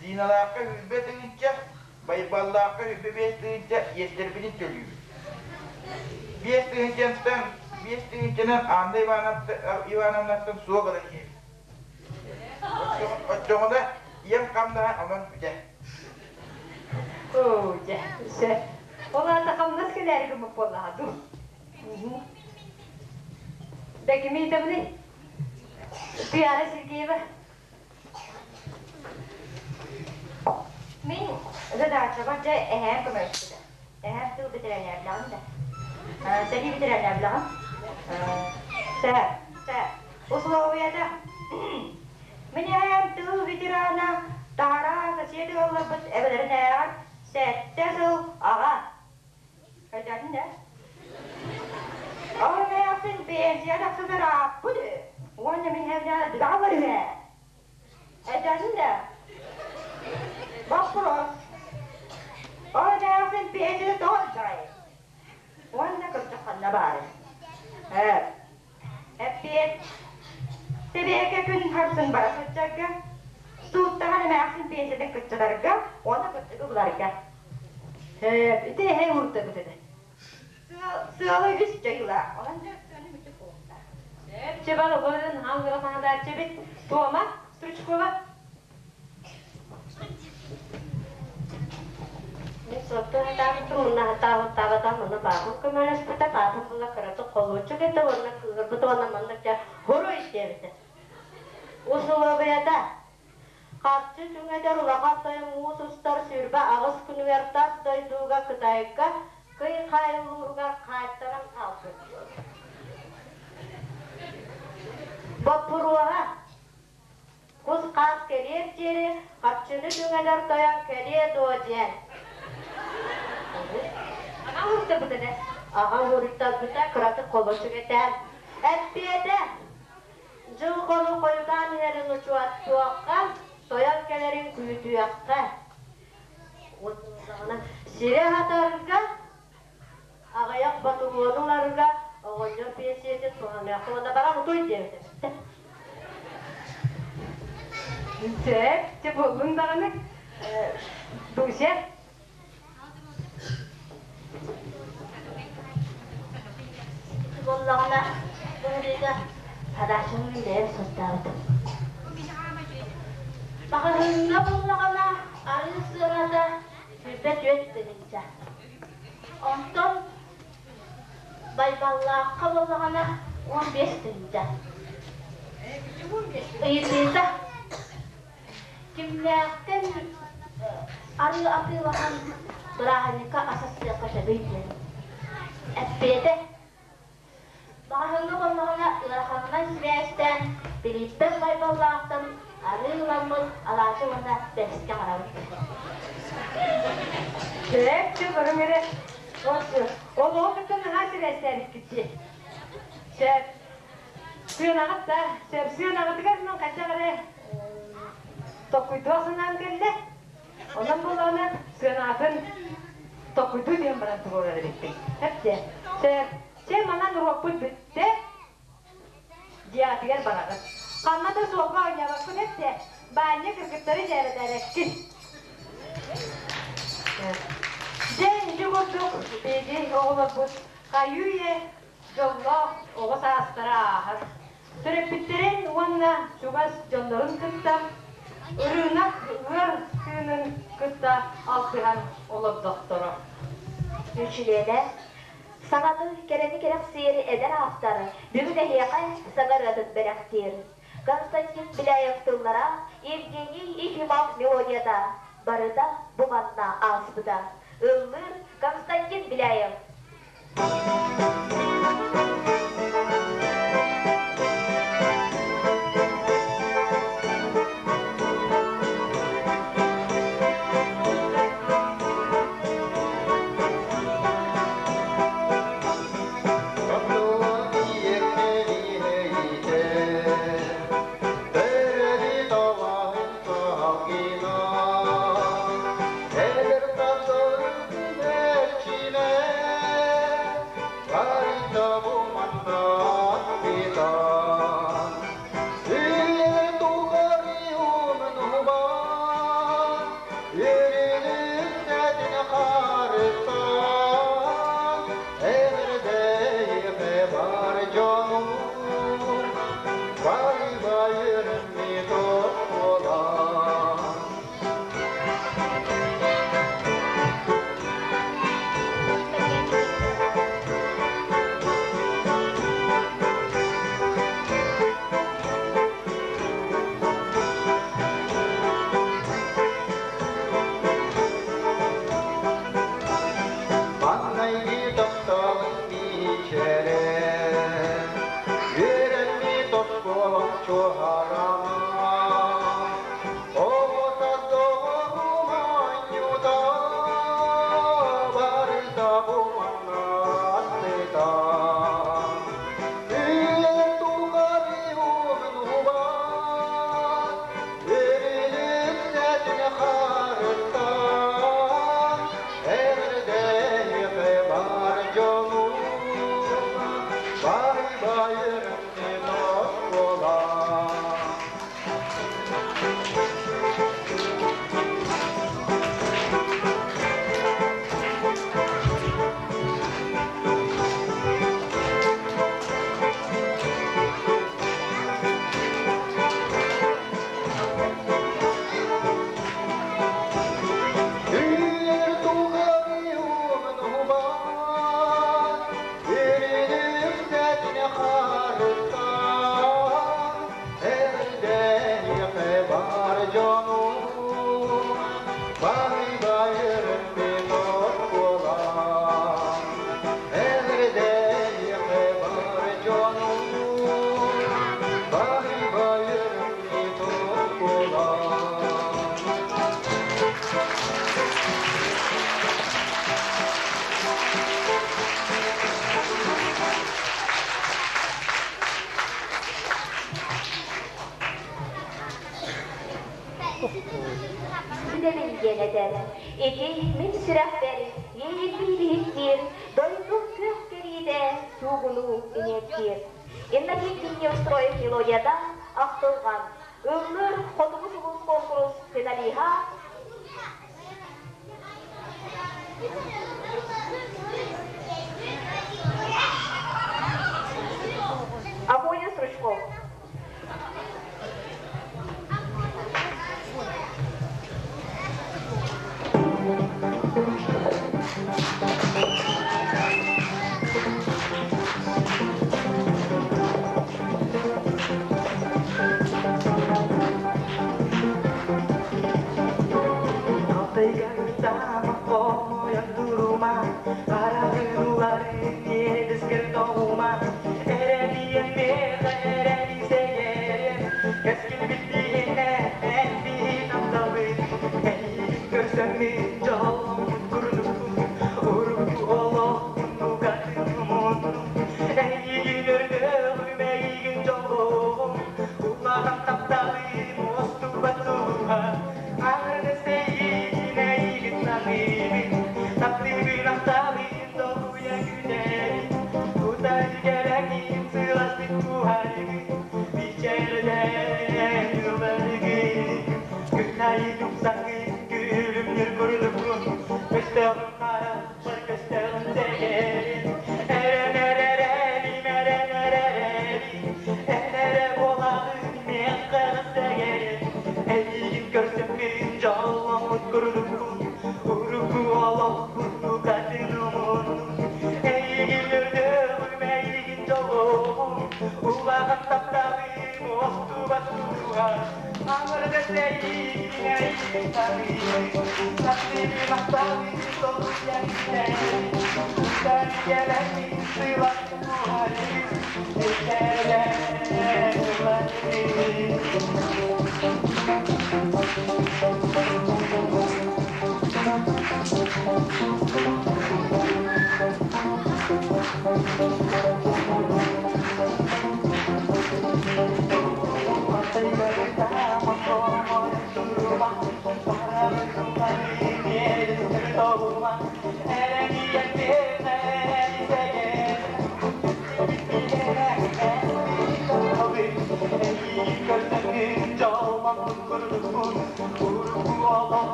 Зиналаахха сүүрбэ тыһыынча, Байбаллаахха 25 тыһыынча иэстэрбитин төлүүбүт. Биэс тыһыынчаттан биэс тыһыынчанан Анна Ивановнаттан суох ылан иһэбит. Оччоҕуна ийэм хамнаһа онон бүтэр. Оо, дьэ, сөп. Ол аата хамнас кэлээри гыммыт буоллаҕа дуу? Бэкимиитовны, Туяра Сергеева. Мин задачабар дьэ эһээм көмөлөспүтэ. Эһээм тыл бэтэрэнээрдэҕин да. Сэрии бэтэрэнээрдэҕин. Сэ, сэ, условията. Мин эһээм тыл ветерана таһараа сосед ыалларбыт эбэлэринээҕэр сэттэ сыл аҕа. Хайдатын да? Ол эмээхсин пенсия тахсытар ааппыт үһү. Уонна мин эһээбинээҕэр быдаҕаллар үһү ээ. Этэн да? Вопрос. Ол эмээхсин пенсияны тоҕо ылдьаҕай? Уонна кырдьык ханна баарый? Ээ, эппиэт. Тэбиэкэ күн харсын бара сылдьарга. Сууттаһан эмээхсин пенсиятын кыччатарга уонна кырдьыгы буларга. Сөп, ити эһэ уурдабыт этэ. Сыала үс дьайыылаах. Онон дьарыктаны мүччү буолта. Сөп, чэ бар олорон хааллара саҥадааччы эбит. Туома, Стручкова. Мин суоттуу сатаабытым уонна сатаабыттаабатах манна паапам көмөлөспүтэ. Паапам була кыратык холуочук этэ уонна кыыһырбыт уонна маннык дьэ хуруй диэбитэ. Усулуобуйата Харчы түҥэтэр улахан тойон муус устар 28 күнүгэр тас дойдуга Кытайга кый хаайыллууругар хаайтаран хаалбыт. Боппуруоһа Кус-хаас кэлиэр диэри харчыны түҥэтэр тойон кэлиэ дуо диэн. Аҕам уруттарбыта этэ. Аҕам уруттарбыта кыратык холочук этэ. Эппиэтэ Дьыл-хонук хойутаан иһэрин учуоттуохха, тойон кэлэрин күүтүөххэ. Сири аһатарга, аҕыйах ботуруону ыларга оҕонньор пенсиятын туһаныахха уонна баран утуй диэбитэ. Сөп, чэ буоллун даҕаны. Дуся. Ити буоллаҕына, бу ырыыга садааччаны мин бэйэм суоттаабытым. Маҕаһыыҥҥа буллаҕына арыы сыаната 24 тыһыынча. Онтон Байбаллаахха буоллаҕына 15 тыһыынча. Ыйытыыта Кимнээхтэн арыы атыылаһан бырааһынньыкка ас астыахха сөбүй диэн. Эппиэтэ Маҕаһыыҥҥа буоллаҕына ыараханынан сибээстээн Билииттэн Байбаллаахтан арыы ыламмыт алаадьы уонна бэрэскэ оҥоробут. Сөп, чэ барыҥ эрэ. Ол ол кытта наһаа сибээстээбиккит дии. Сөп. Сыанаҕыт да, сөп сыанаҕытыгар мин хайдах эрэ токкуйдуох санаам кэллэ. Онон буоллаҕына сыанаатын токкуйдуу диэн баран туруорар эбиппин. Эптэ. Сөп. Чэ, манан уруокпут бүттэ. Дьиэҕитигэр бараҕыт. Ханна да суолга оонньообоккун эптэ. Баанньа кыргыттары дьээбэтээрэккин. Дьэ, ити курдук биһиги оҕолорбут хайыы-үйэ дьоллоох оҕо саастара ааһар. Төрөппүттэрин уонна чугас дьоннорун кытта ырыынак ыар тыынын кытта алтыһан олордохторо. Үчүлүөнэ саҥаны кэрэни кэрэхсиир эдэр автор бүгүн эһиэхэ саҥа ырыатын бэлэхтиир. Константин Беляев тыллара, Евгений Ефимов мелодията барыта бу манна ааспыта. Ыллыыр Константин Беляев. Сүдэбин диэн этэр. Ити мин сүрэхпэр иэйирбиир иһиттиир, дойдум күөх кэриитэ суугунуу иҥиэттиир. Иннокентий Неустроев мелодията Ахтылҕан, ыллыыр Хотугу сулус куонкурус финалиһа Афоня Стручков.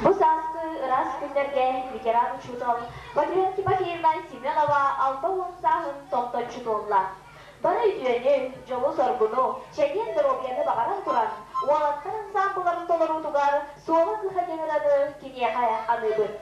Бу сааскы ыраас күннэргэ ветеран учуутал Валерия Тимофеевна Семенова 60 сааһын томточчу туолла. Бары үтүөнү, дьолу-соргуну, чэгиэн доруобуйаны баҕаран туран, уолаттар ансаамбылларын толоруутугар Суола кыһа диэн ырыаны киниэхэ аныыбыт.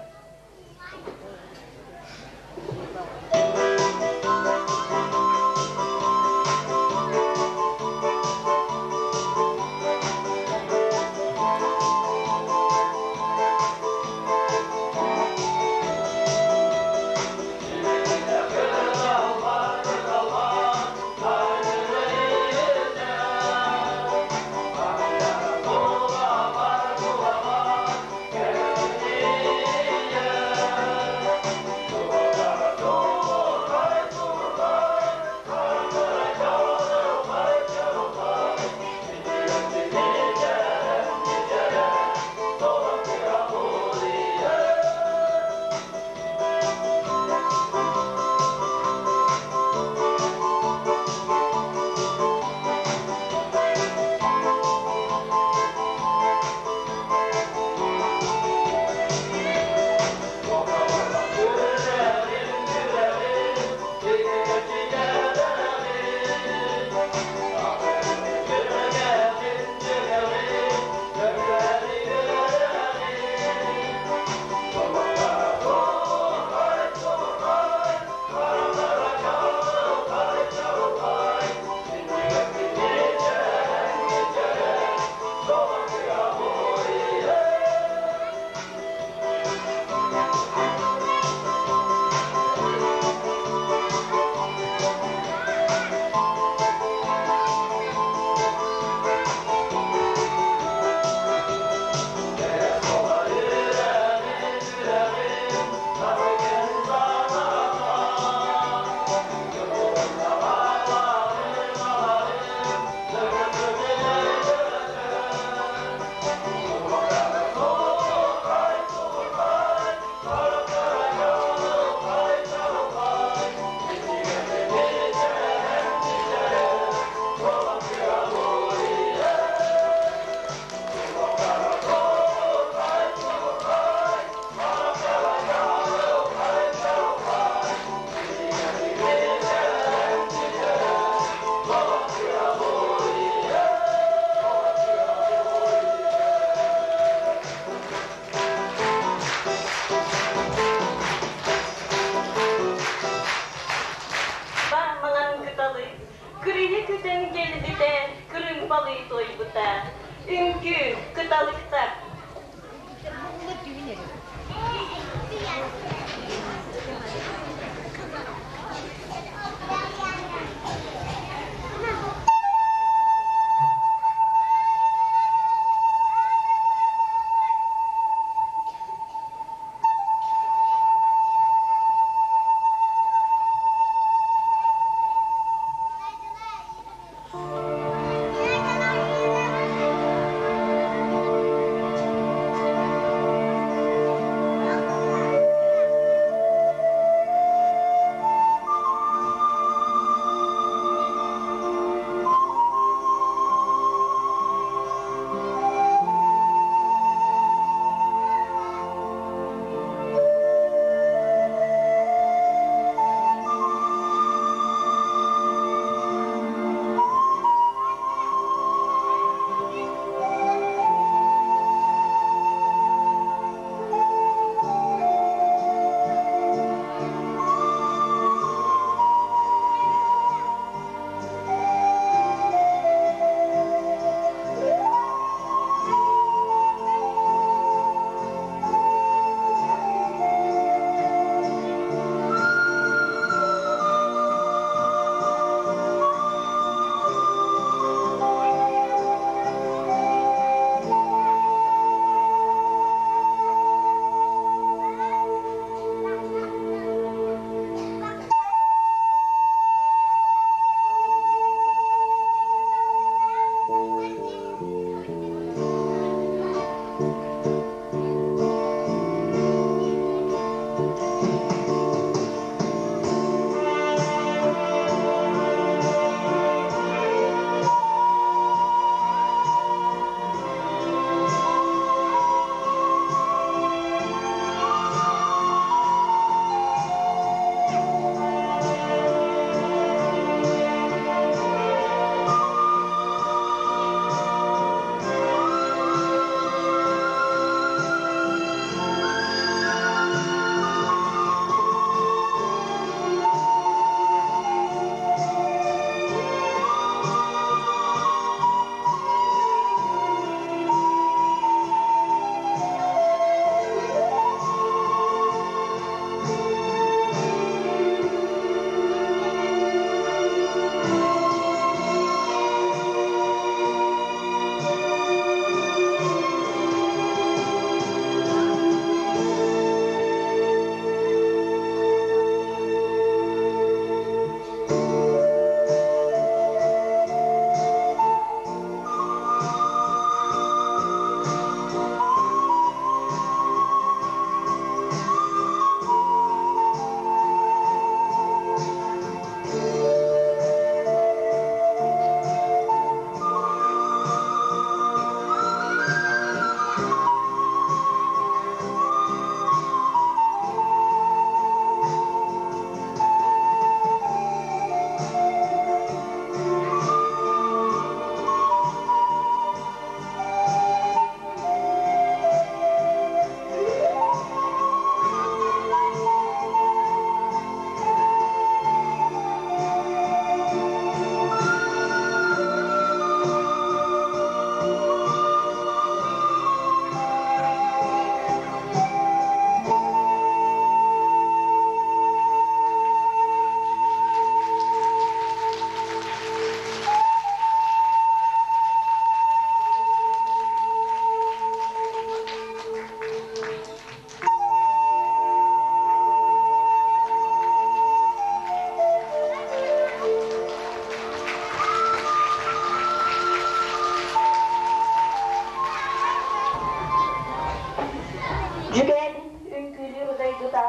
Дьүгээбин үҥкүүлүүр дойдута,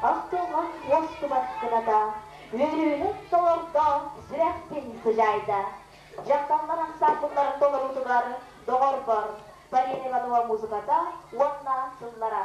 ахтылҕан уостубат кыната, үөрүүнү толордо, сүрэхпин сыдьаайда. Дьахталлар ансаамбылларын толоруутугар доҕорбор Полина Иванова музыката уонна тыллара.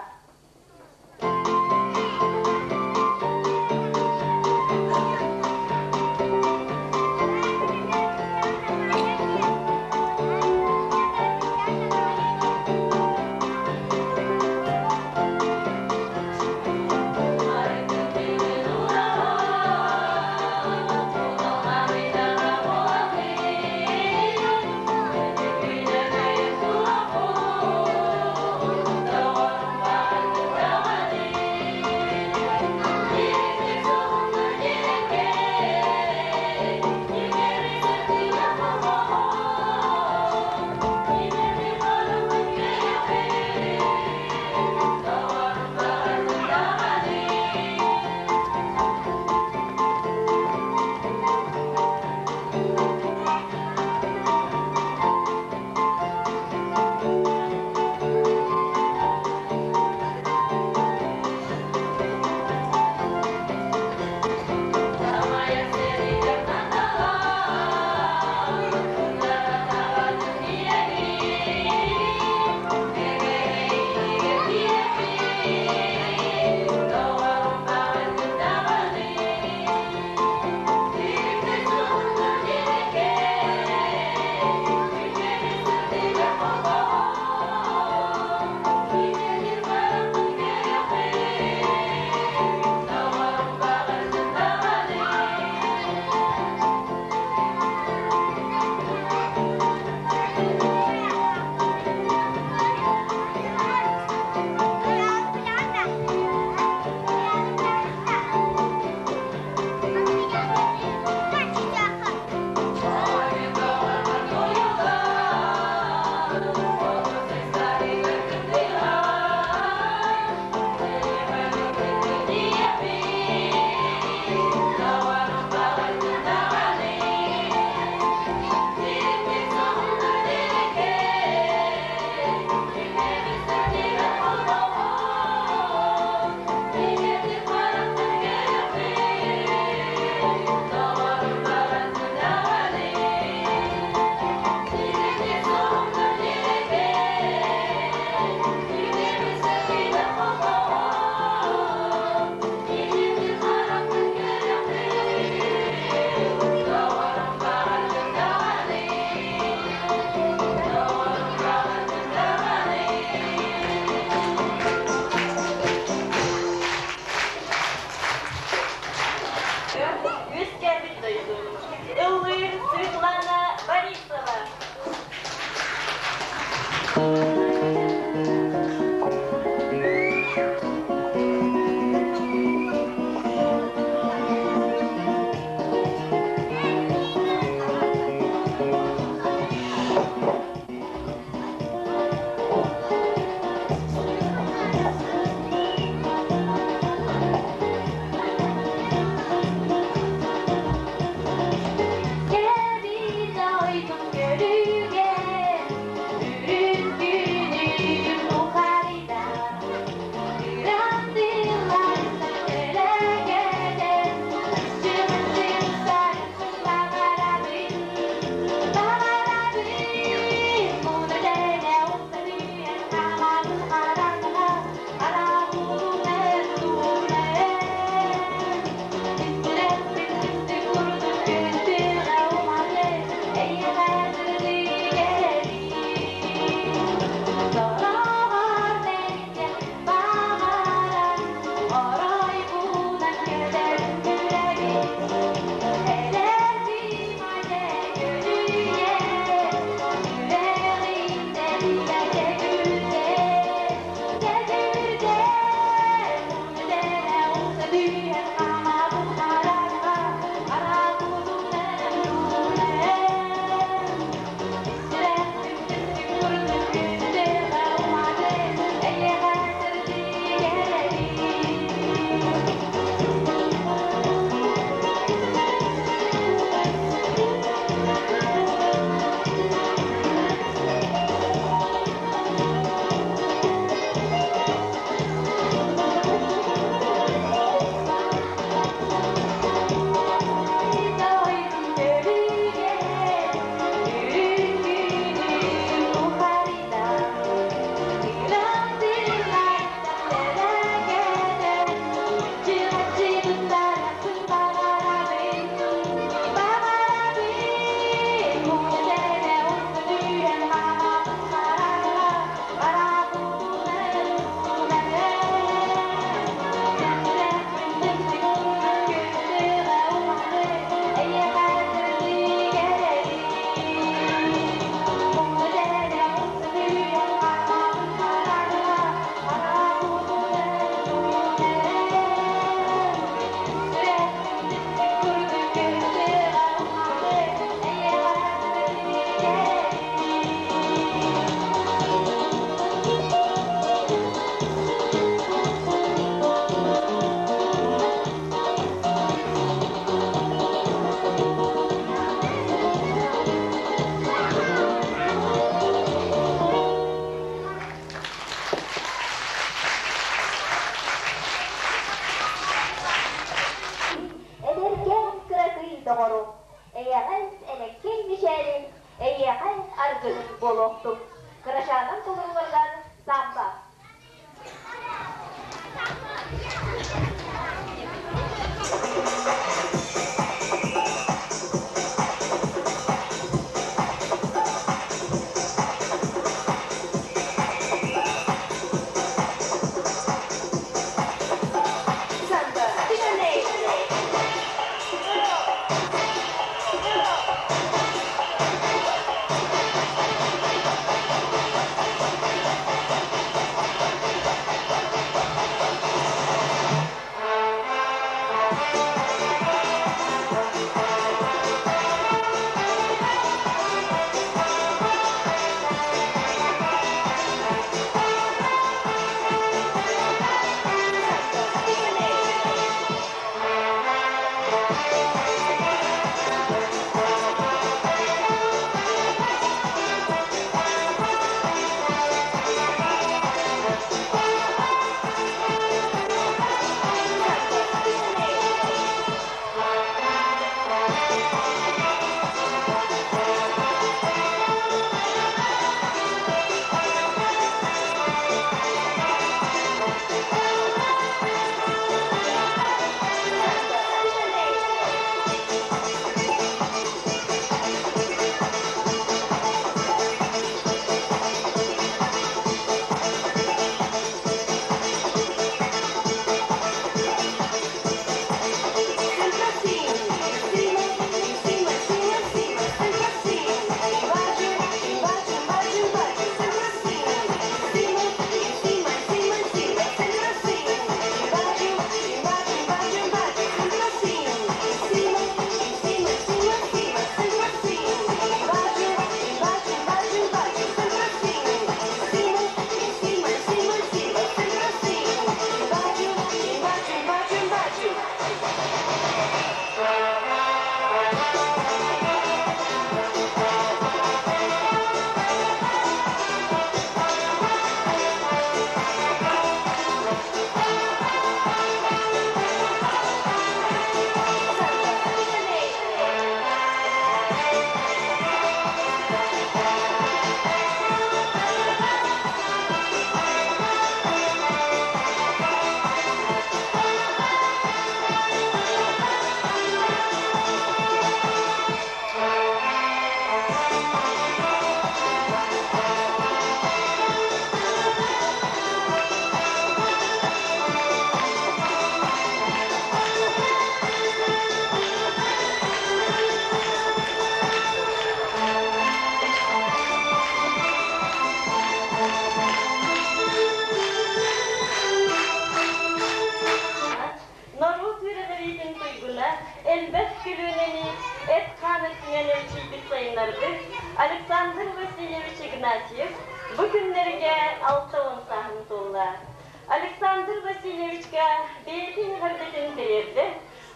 Александр Васильевичка бэйэтин эҕэрдэтин тириэрдэр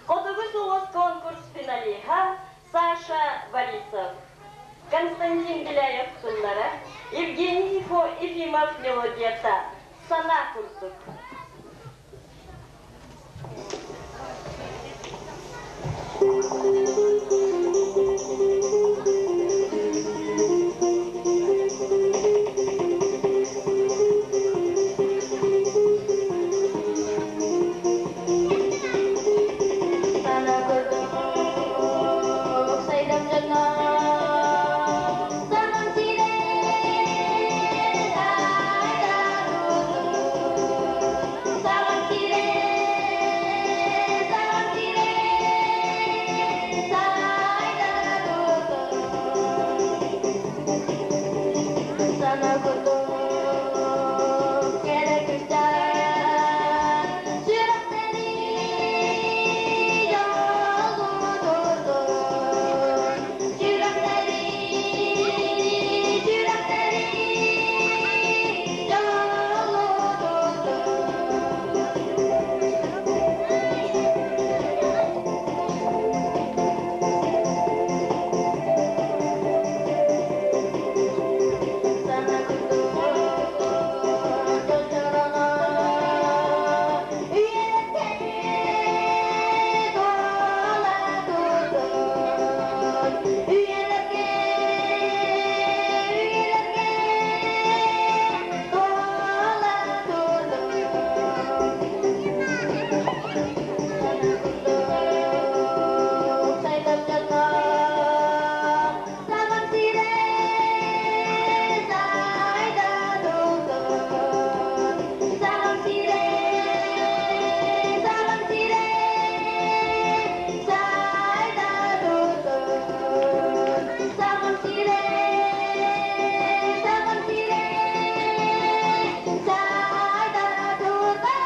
Хотугу сулус конкурс финалиһа Саша Борисов. Константин Беляев тыллара, Евгений Ефимов мелодията «Санаа курдук». Sana курдук сайдам дьоннор, Сахам сирэ сайда турдун. Сахам сирэ, Сахам сирэ сайда турдун. Sana курдук кэрэ күүстээх, сүрэхтэри дьоллуу Сүрэхтэри, сүрэхтэри дьоллуу Sana курдук дьол чороно, үйэлэргэ туола турдун. Үйэлэргэ, үйэлэргэ туола турдун. Sana курдук сайдам дьоннор, Сахам сирэ сайда турдун. Сахам сирэ, Сахам сирэ сайда турдун. Сахам сирэ, Сахам сирэ сайда турдун.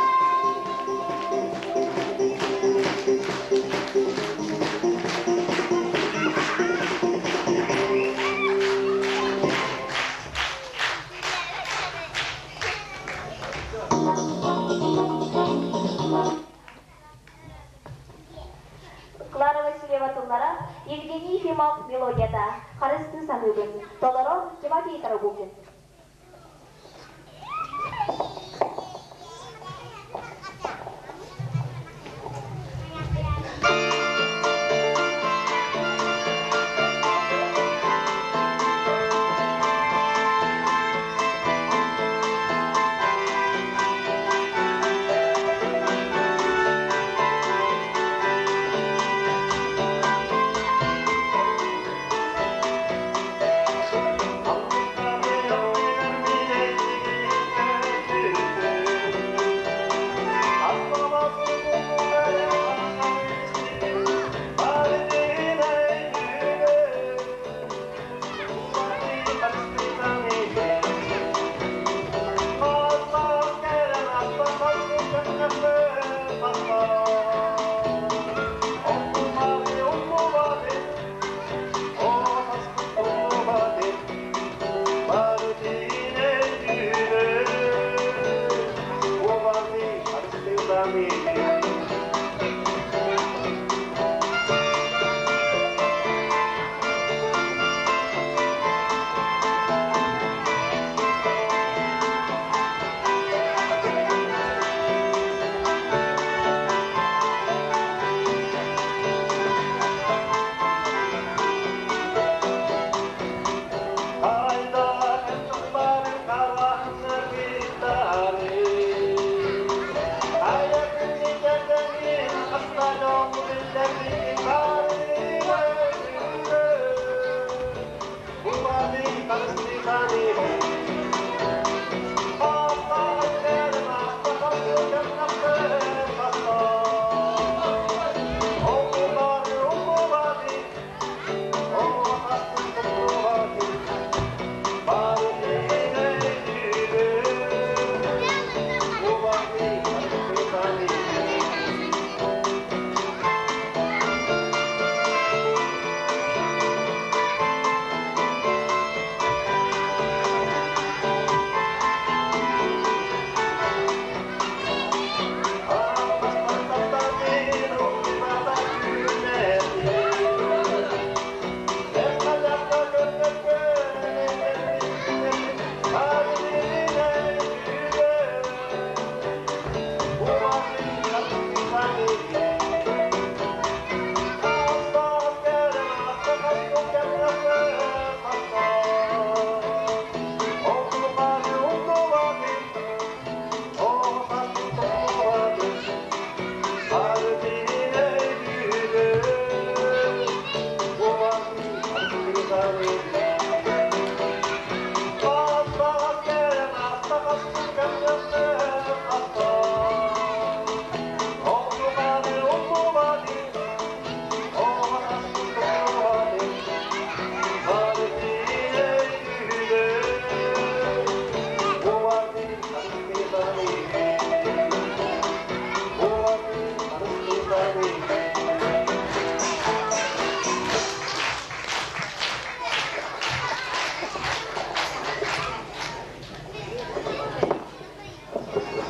Клара Васильева тыллара, Евгений Ефимов мелодията, Харыстыы саныыбын, толорор Тимофей Тарабукин. I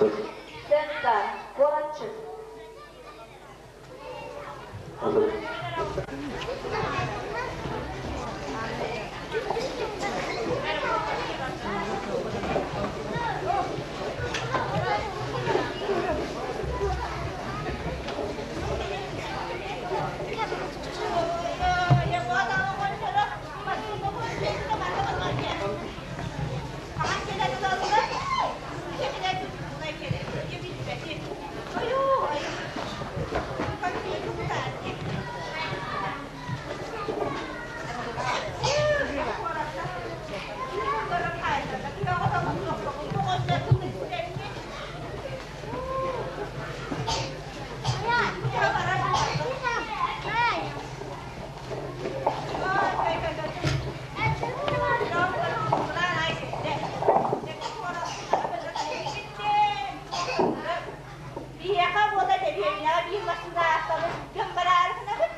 Сөп. Сөп да, куоратчыт. Сөп. Биһиэхэ буола дэриэбинэҕэ биир массыына аастабыт дьон бараары гынабыт,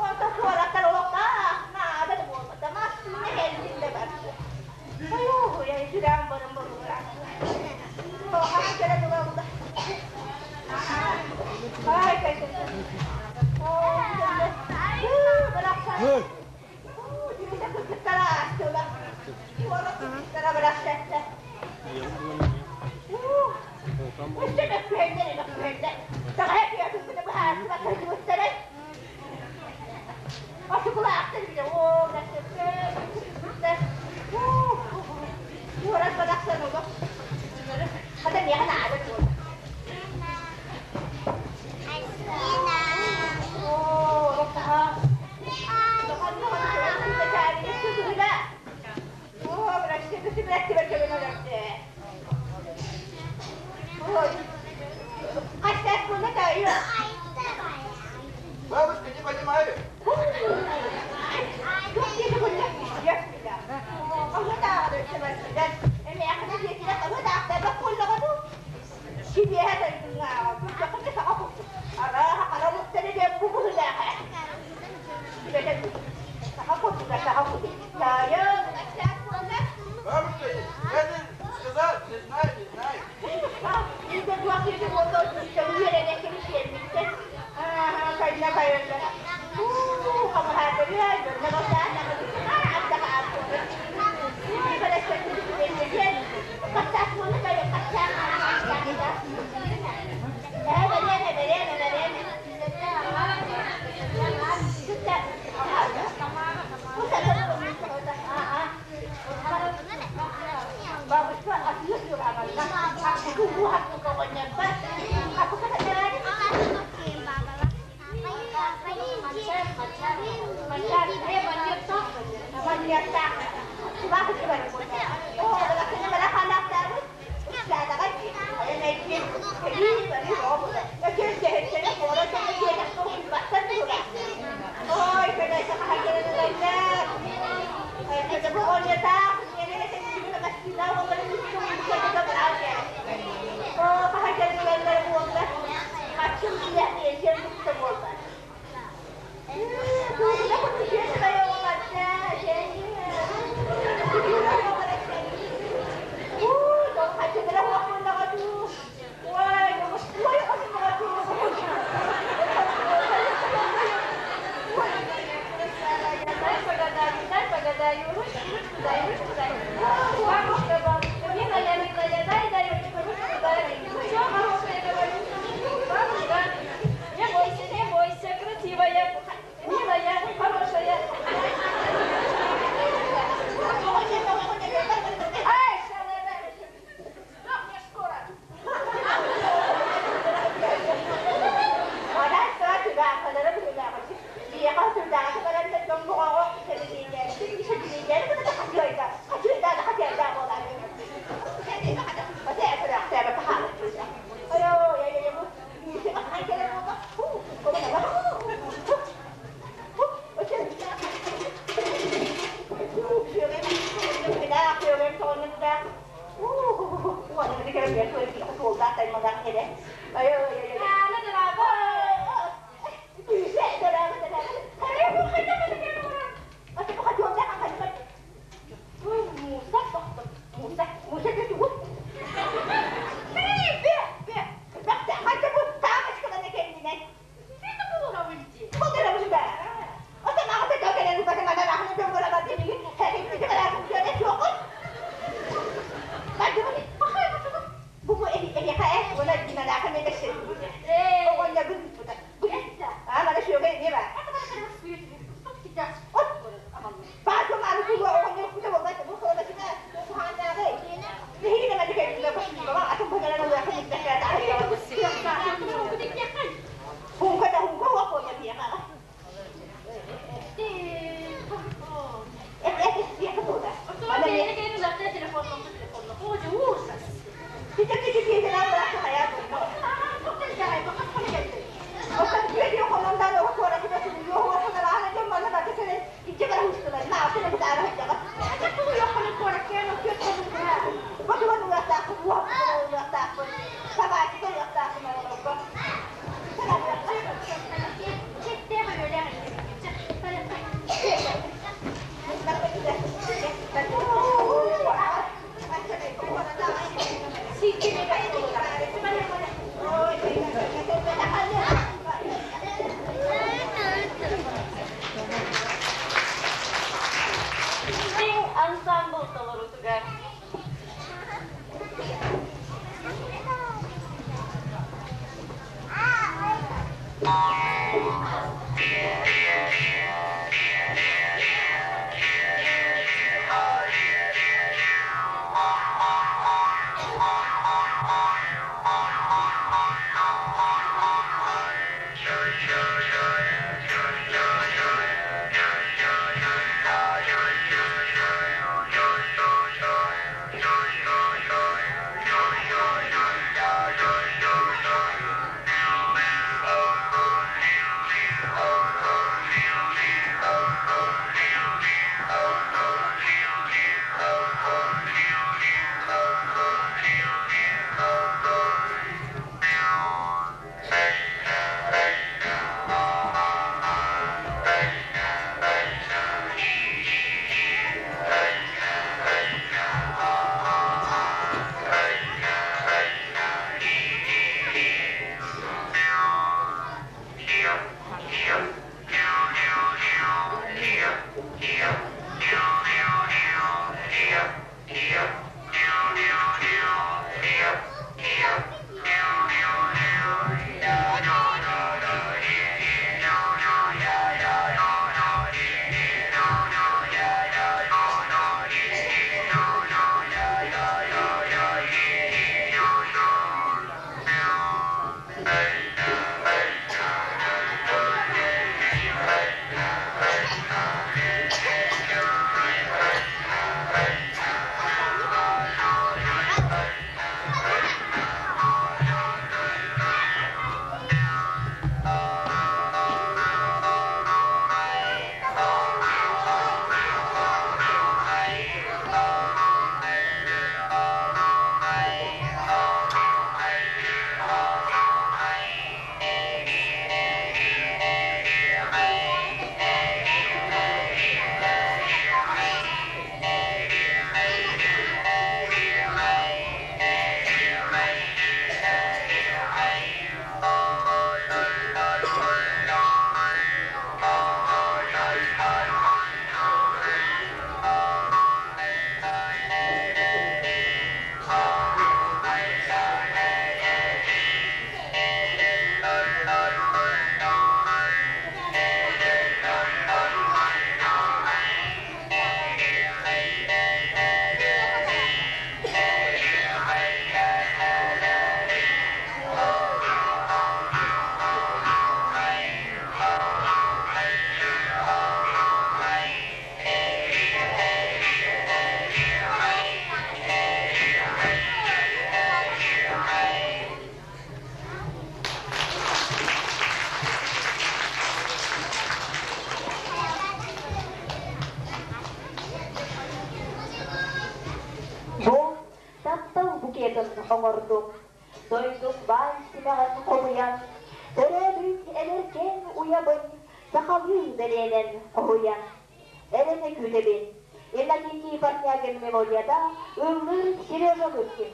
онтон куораттар олохтоох наада да буолбата, массыына кэллин да барда. Ойуу, сүрэҕим баран болугураатыла. Хаһан кэлэн ылалла. Ай, кай, кай, кай. Барахсан. Дьүөтэ кыргыттара аастылар. Куорат кыргыттара барахсатта. Өссө мөккүһэллэр, мөккүһэллэр. Таҕайа түһэ быһаарсыбат сылдьыбыттарай. Осукулаахтар билэ, оо, кыргыттар. Куорат барахсан олох. Хата миэхэ наада буолла. Оо, олохтоһо. Бабушка, не понимаю. Бабушка, я же сказал, не знаю, не знаю. Маҥан симэҕин хомуйан, Төрөөбүт эдэркээн уйабын Сахалыы бэлиэнэн хоһуйан, Эрэнэ күүтэбин. Иннокентий Портнягин мелодията ыллыыр Сережа Лыткин.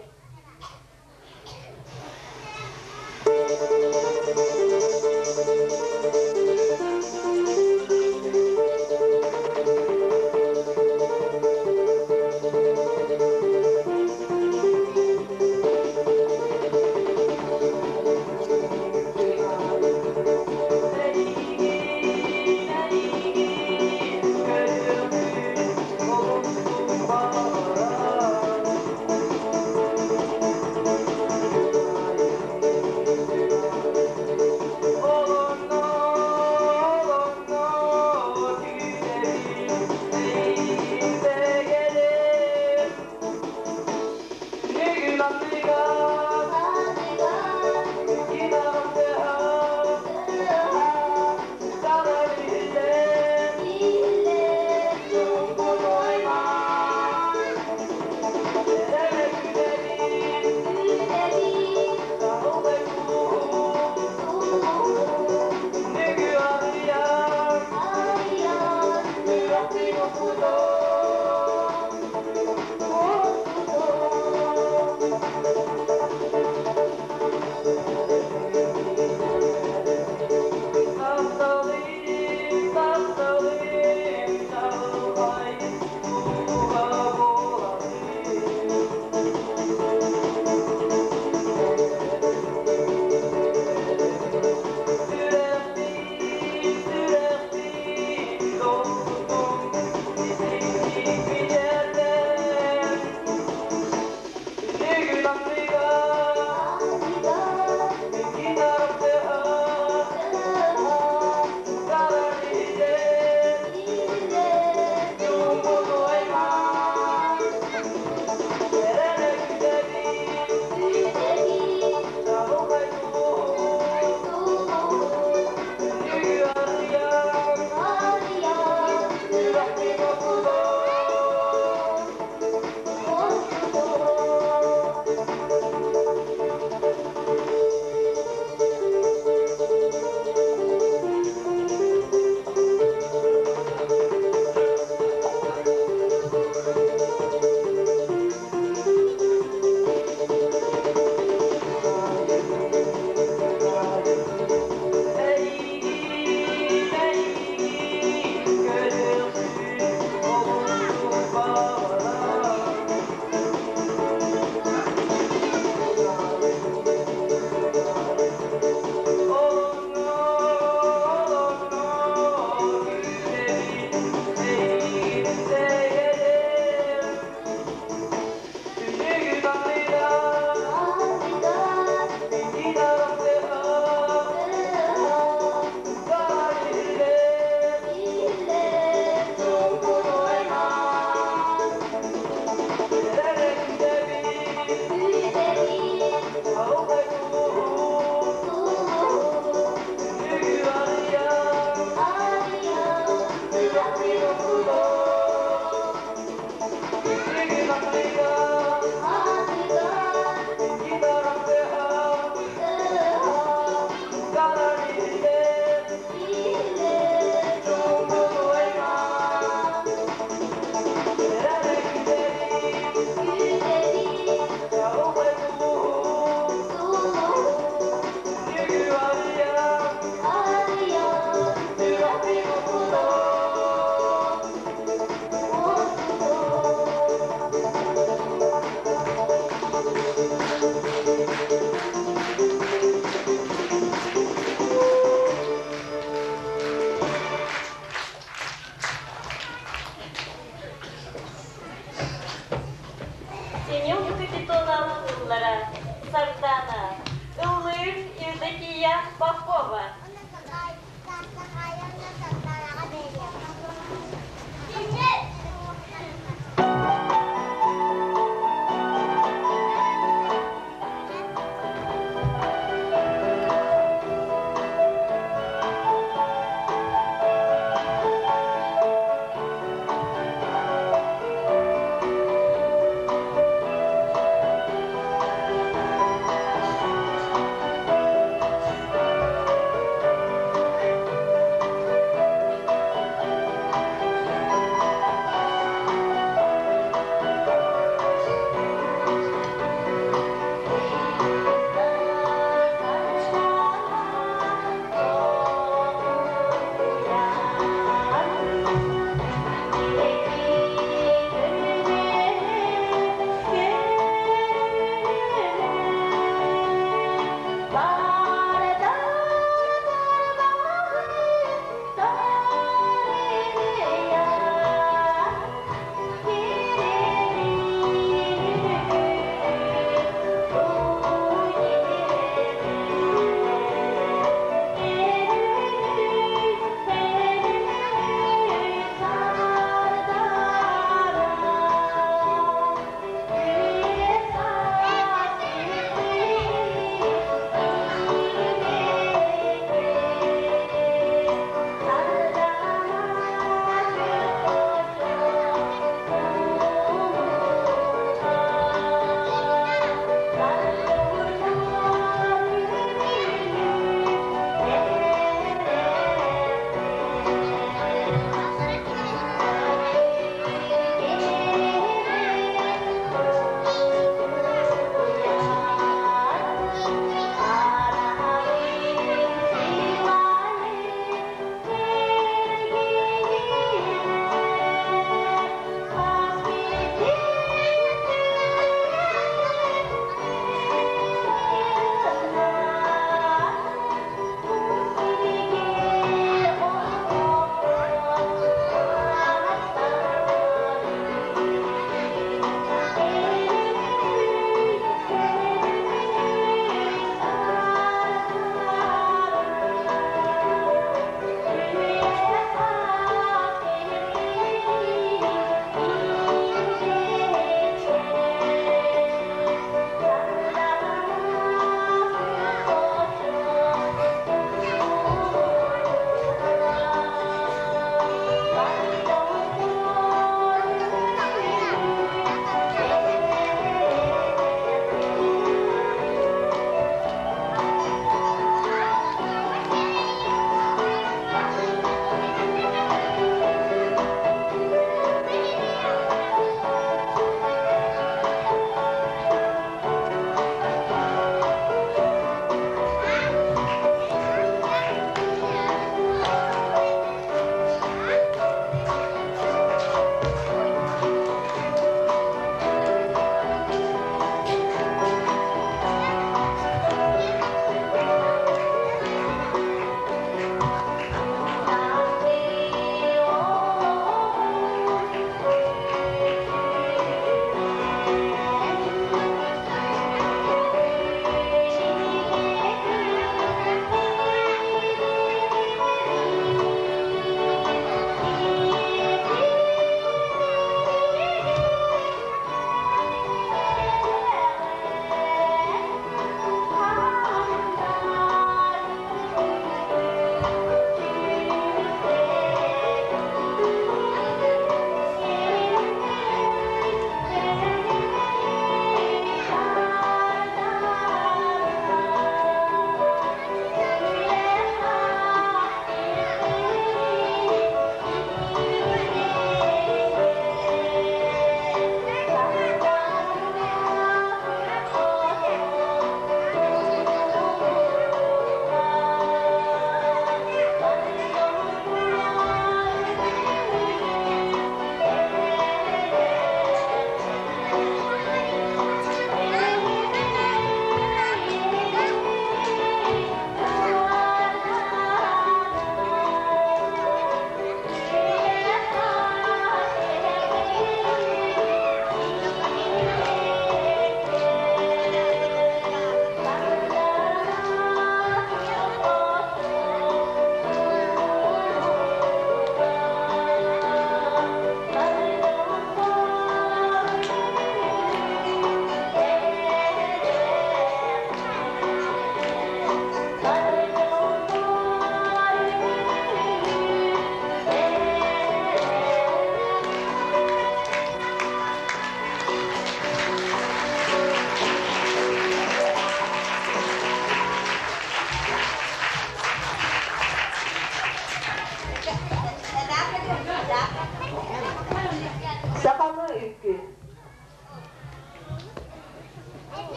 Семен Капитонов ыллара Сардана, ыллыыр Евдокия Попова.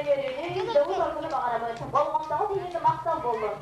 Үөрүүнү, дьолу-соргуну баҕарабыт. Болҕомтоҕут иһин махтал буоллун.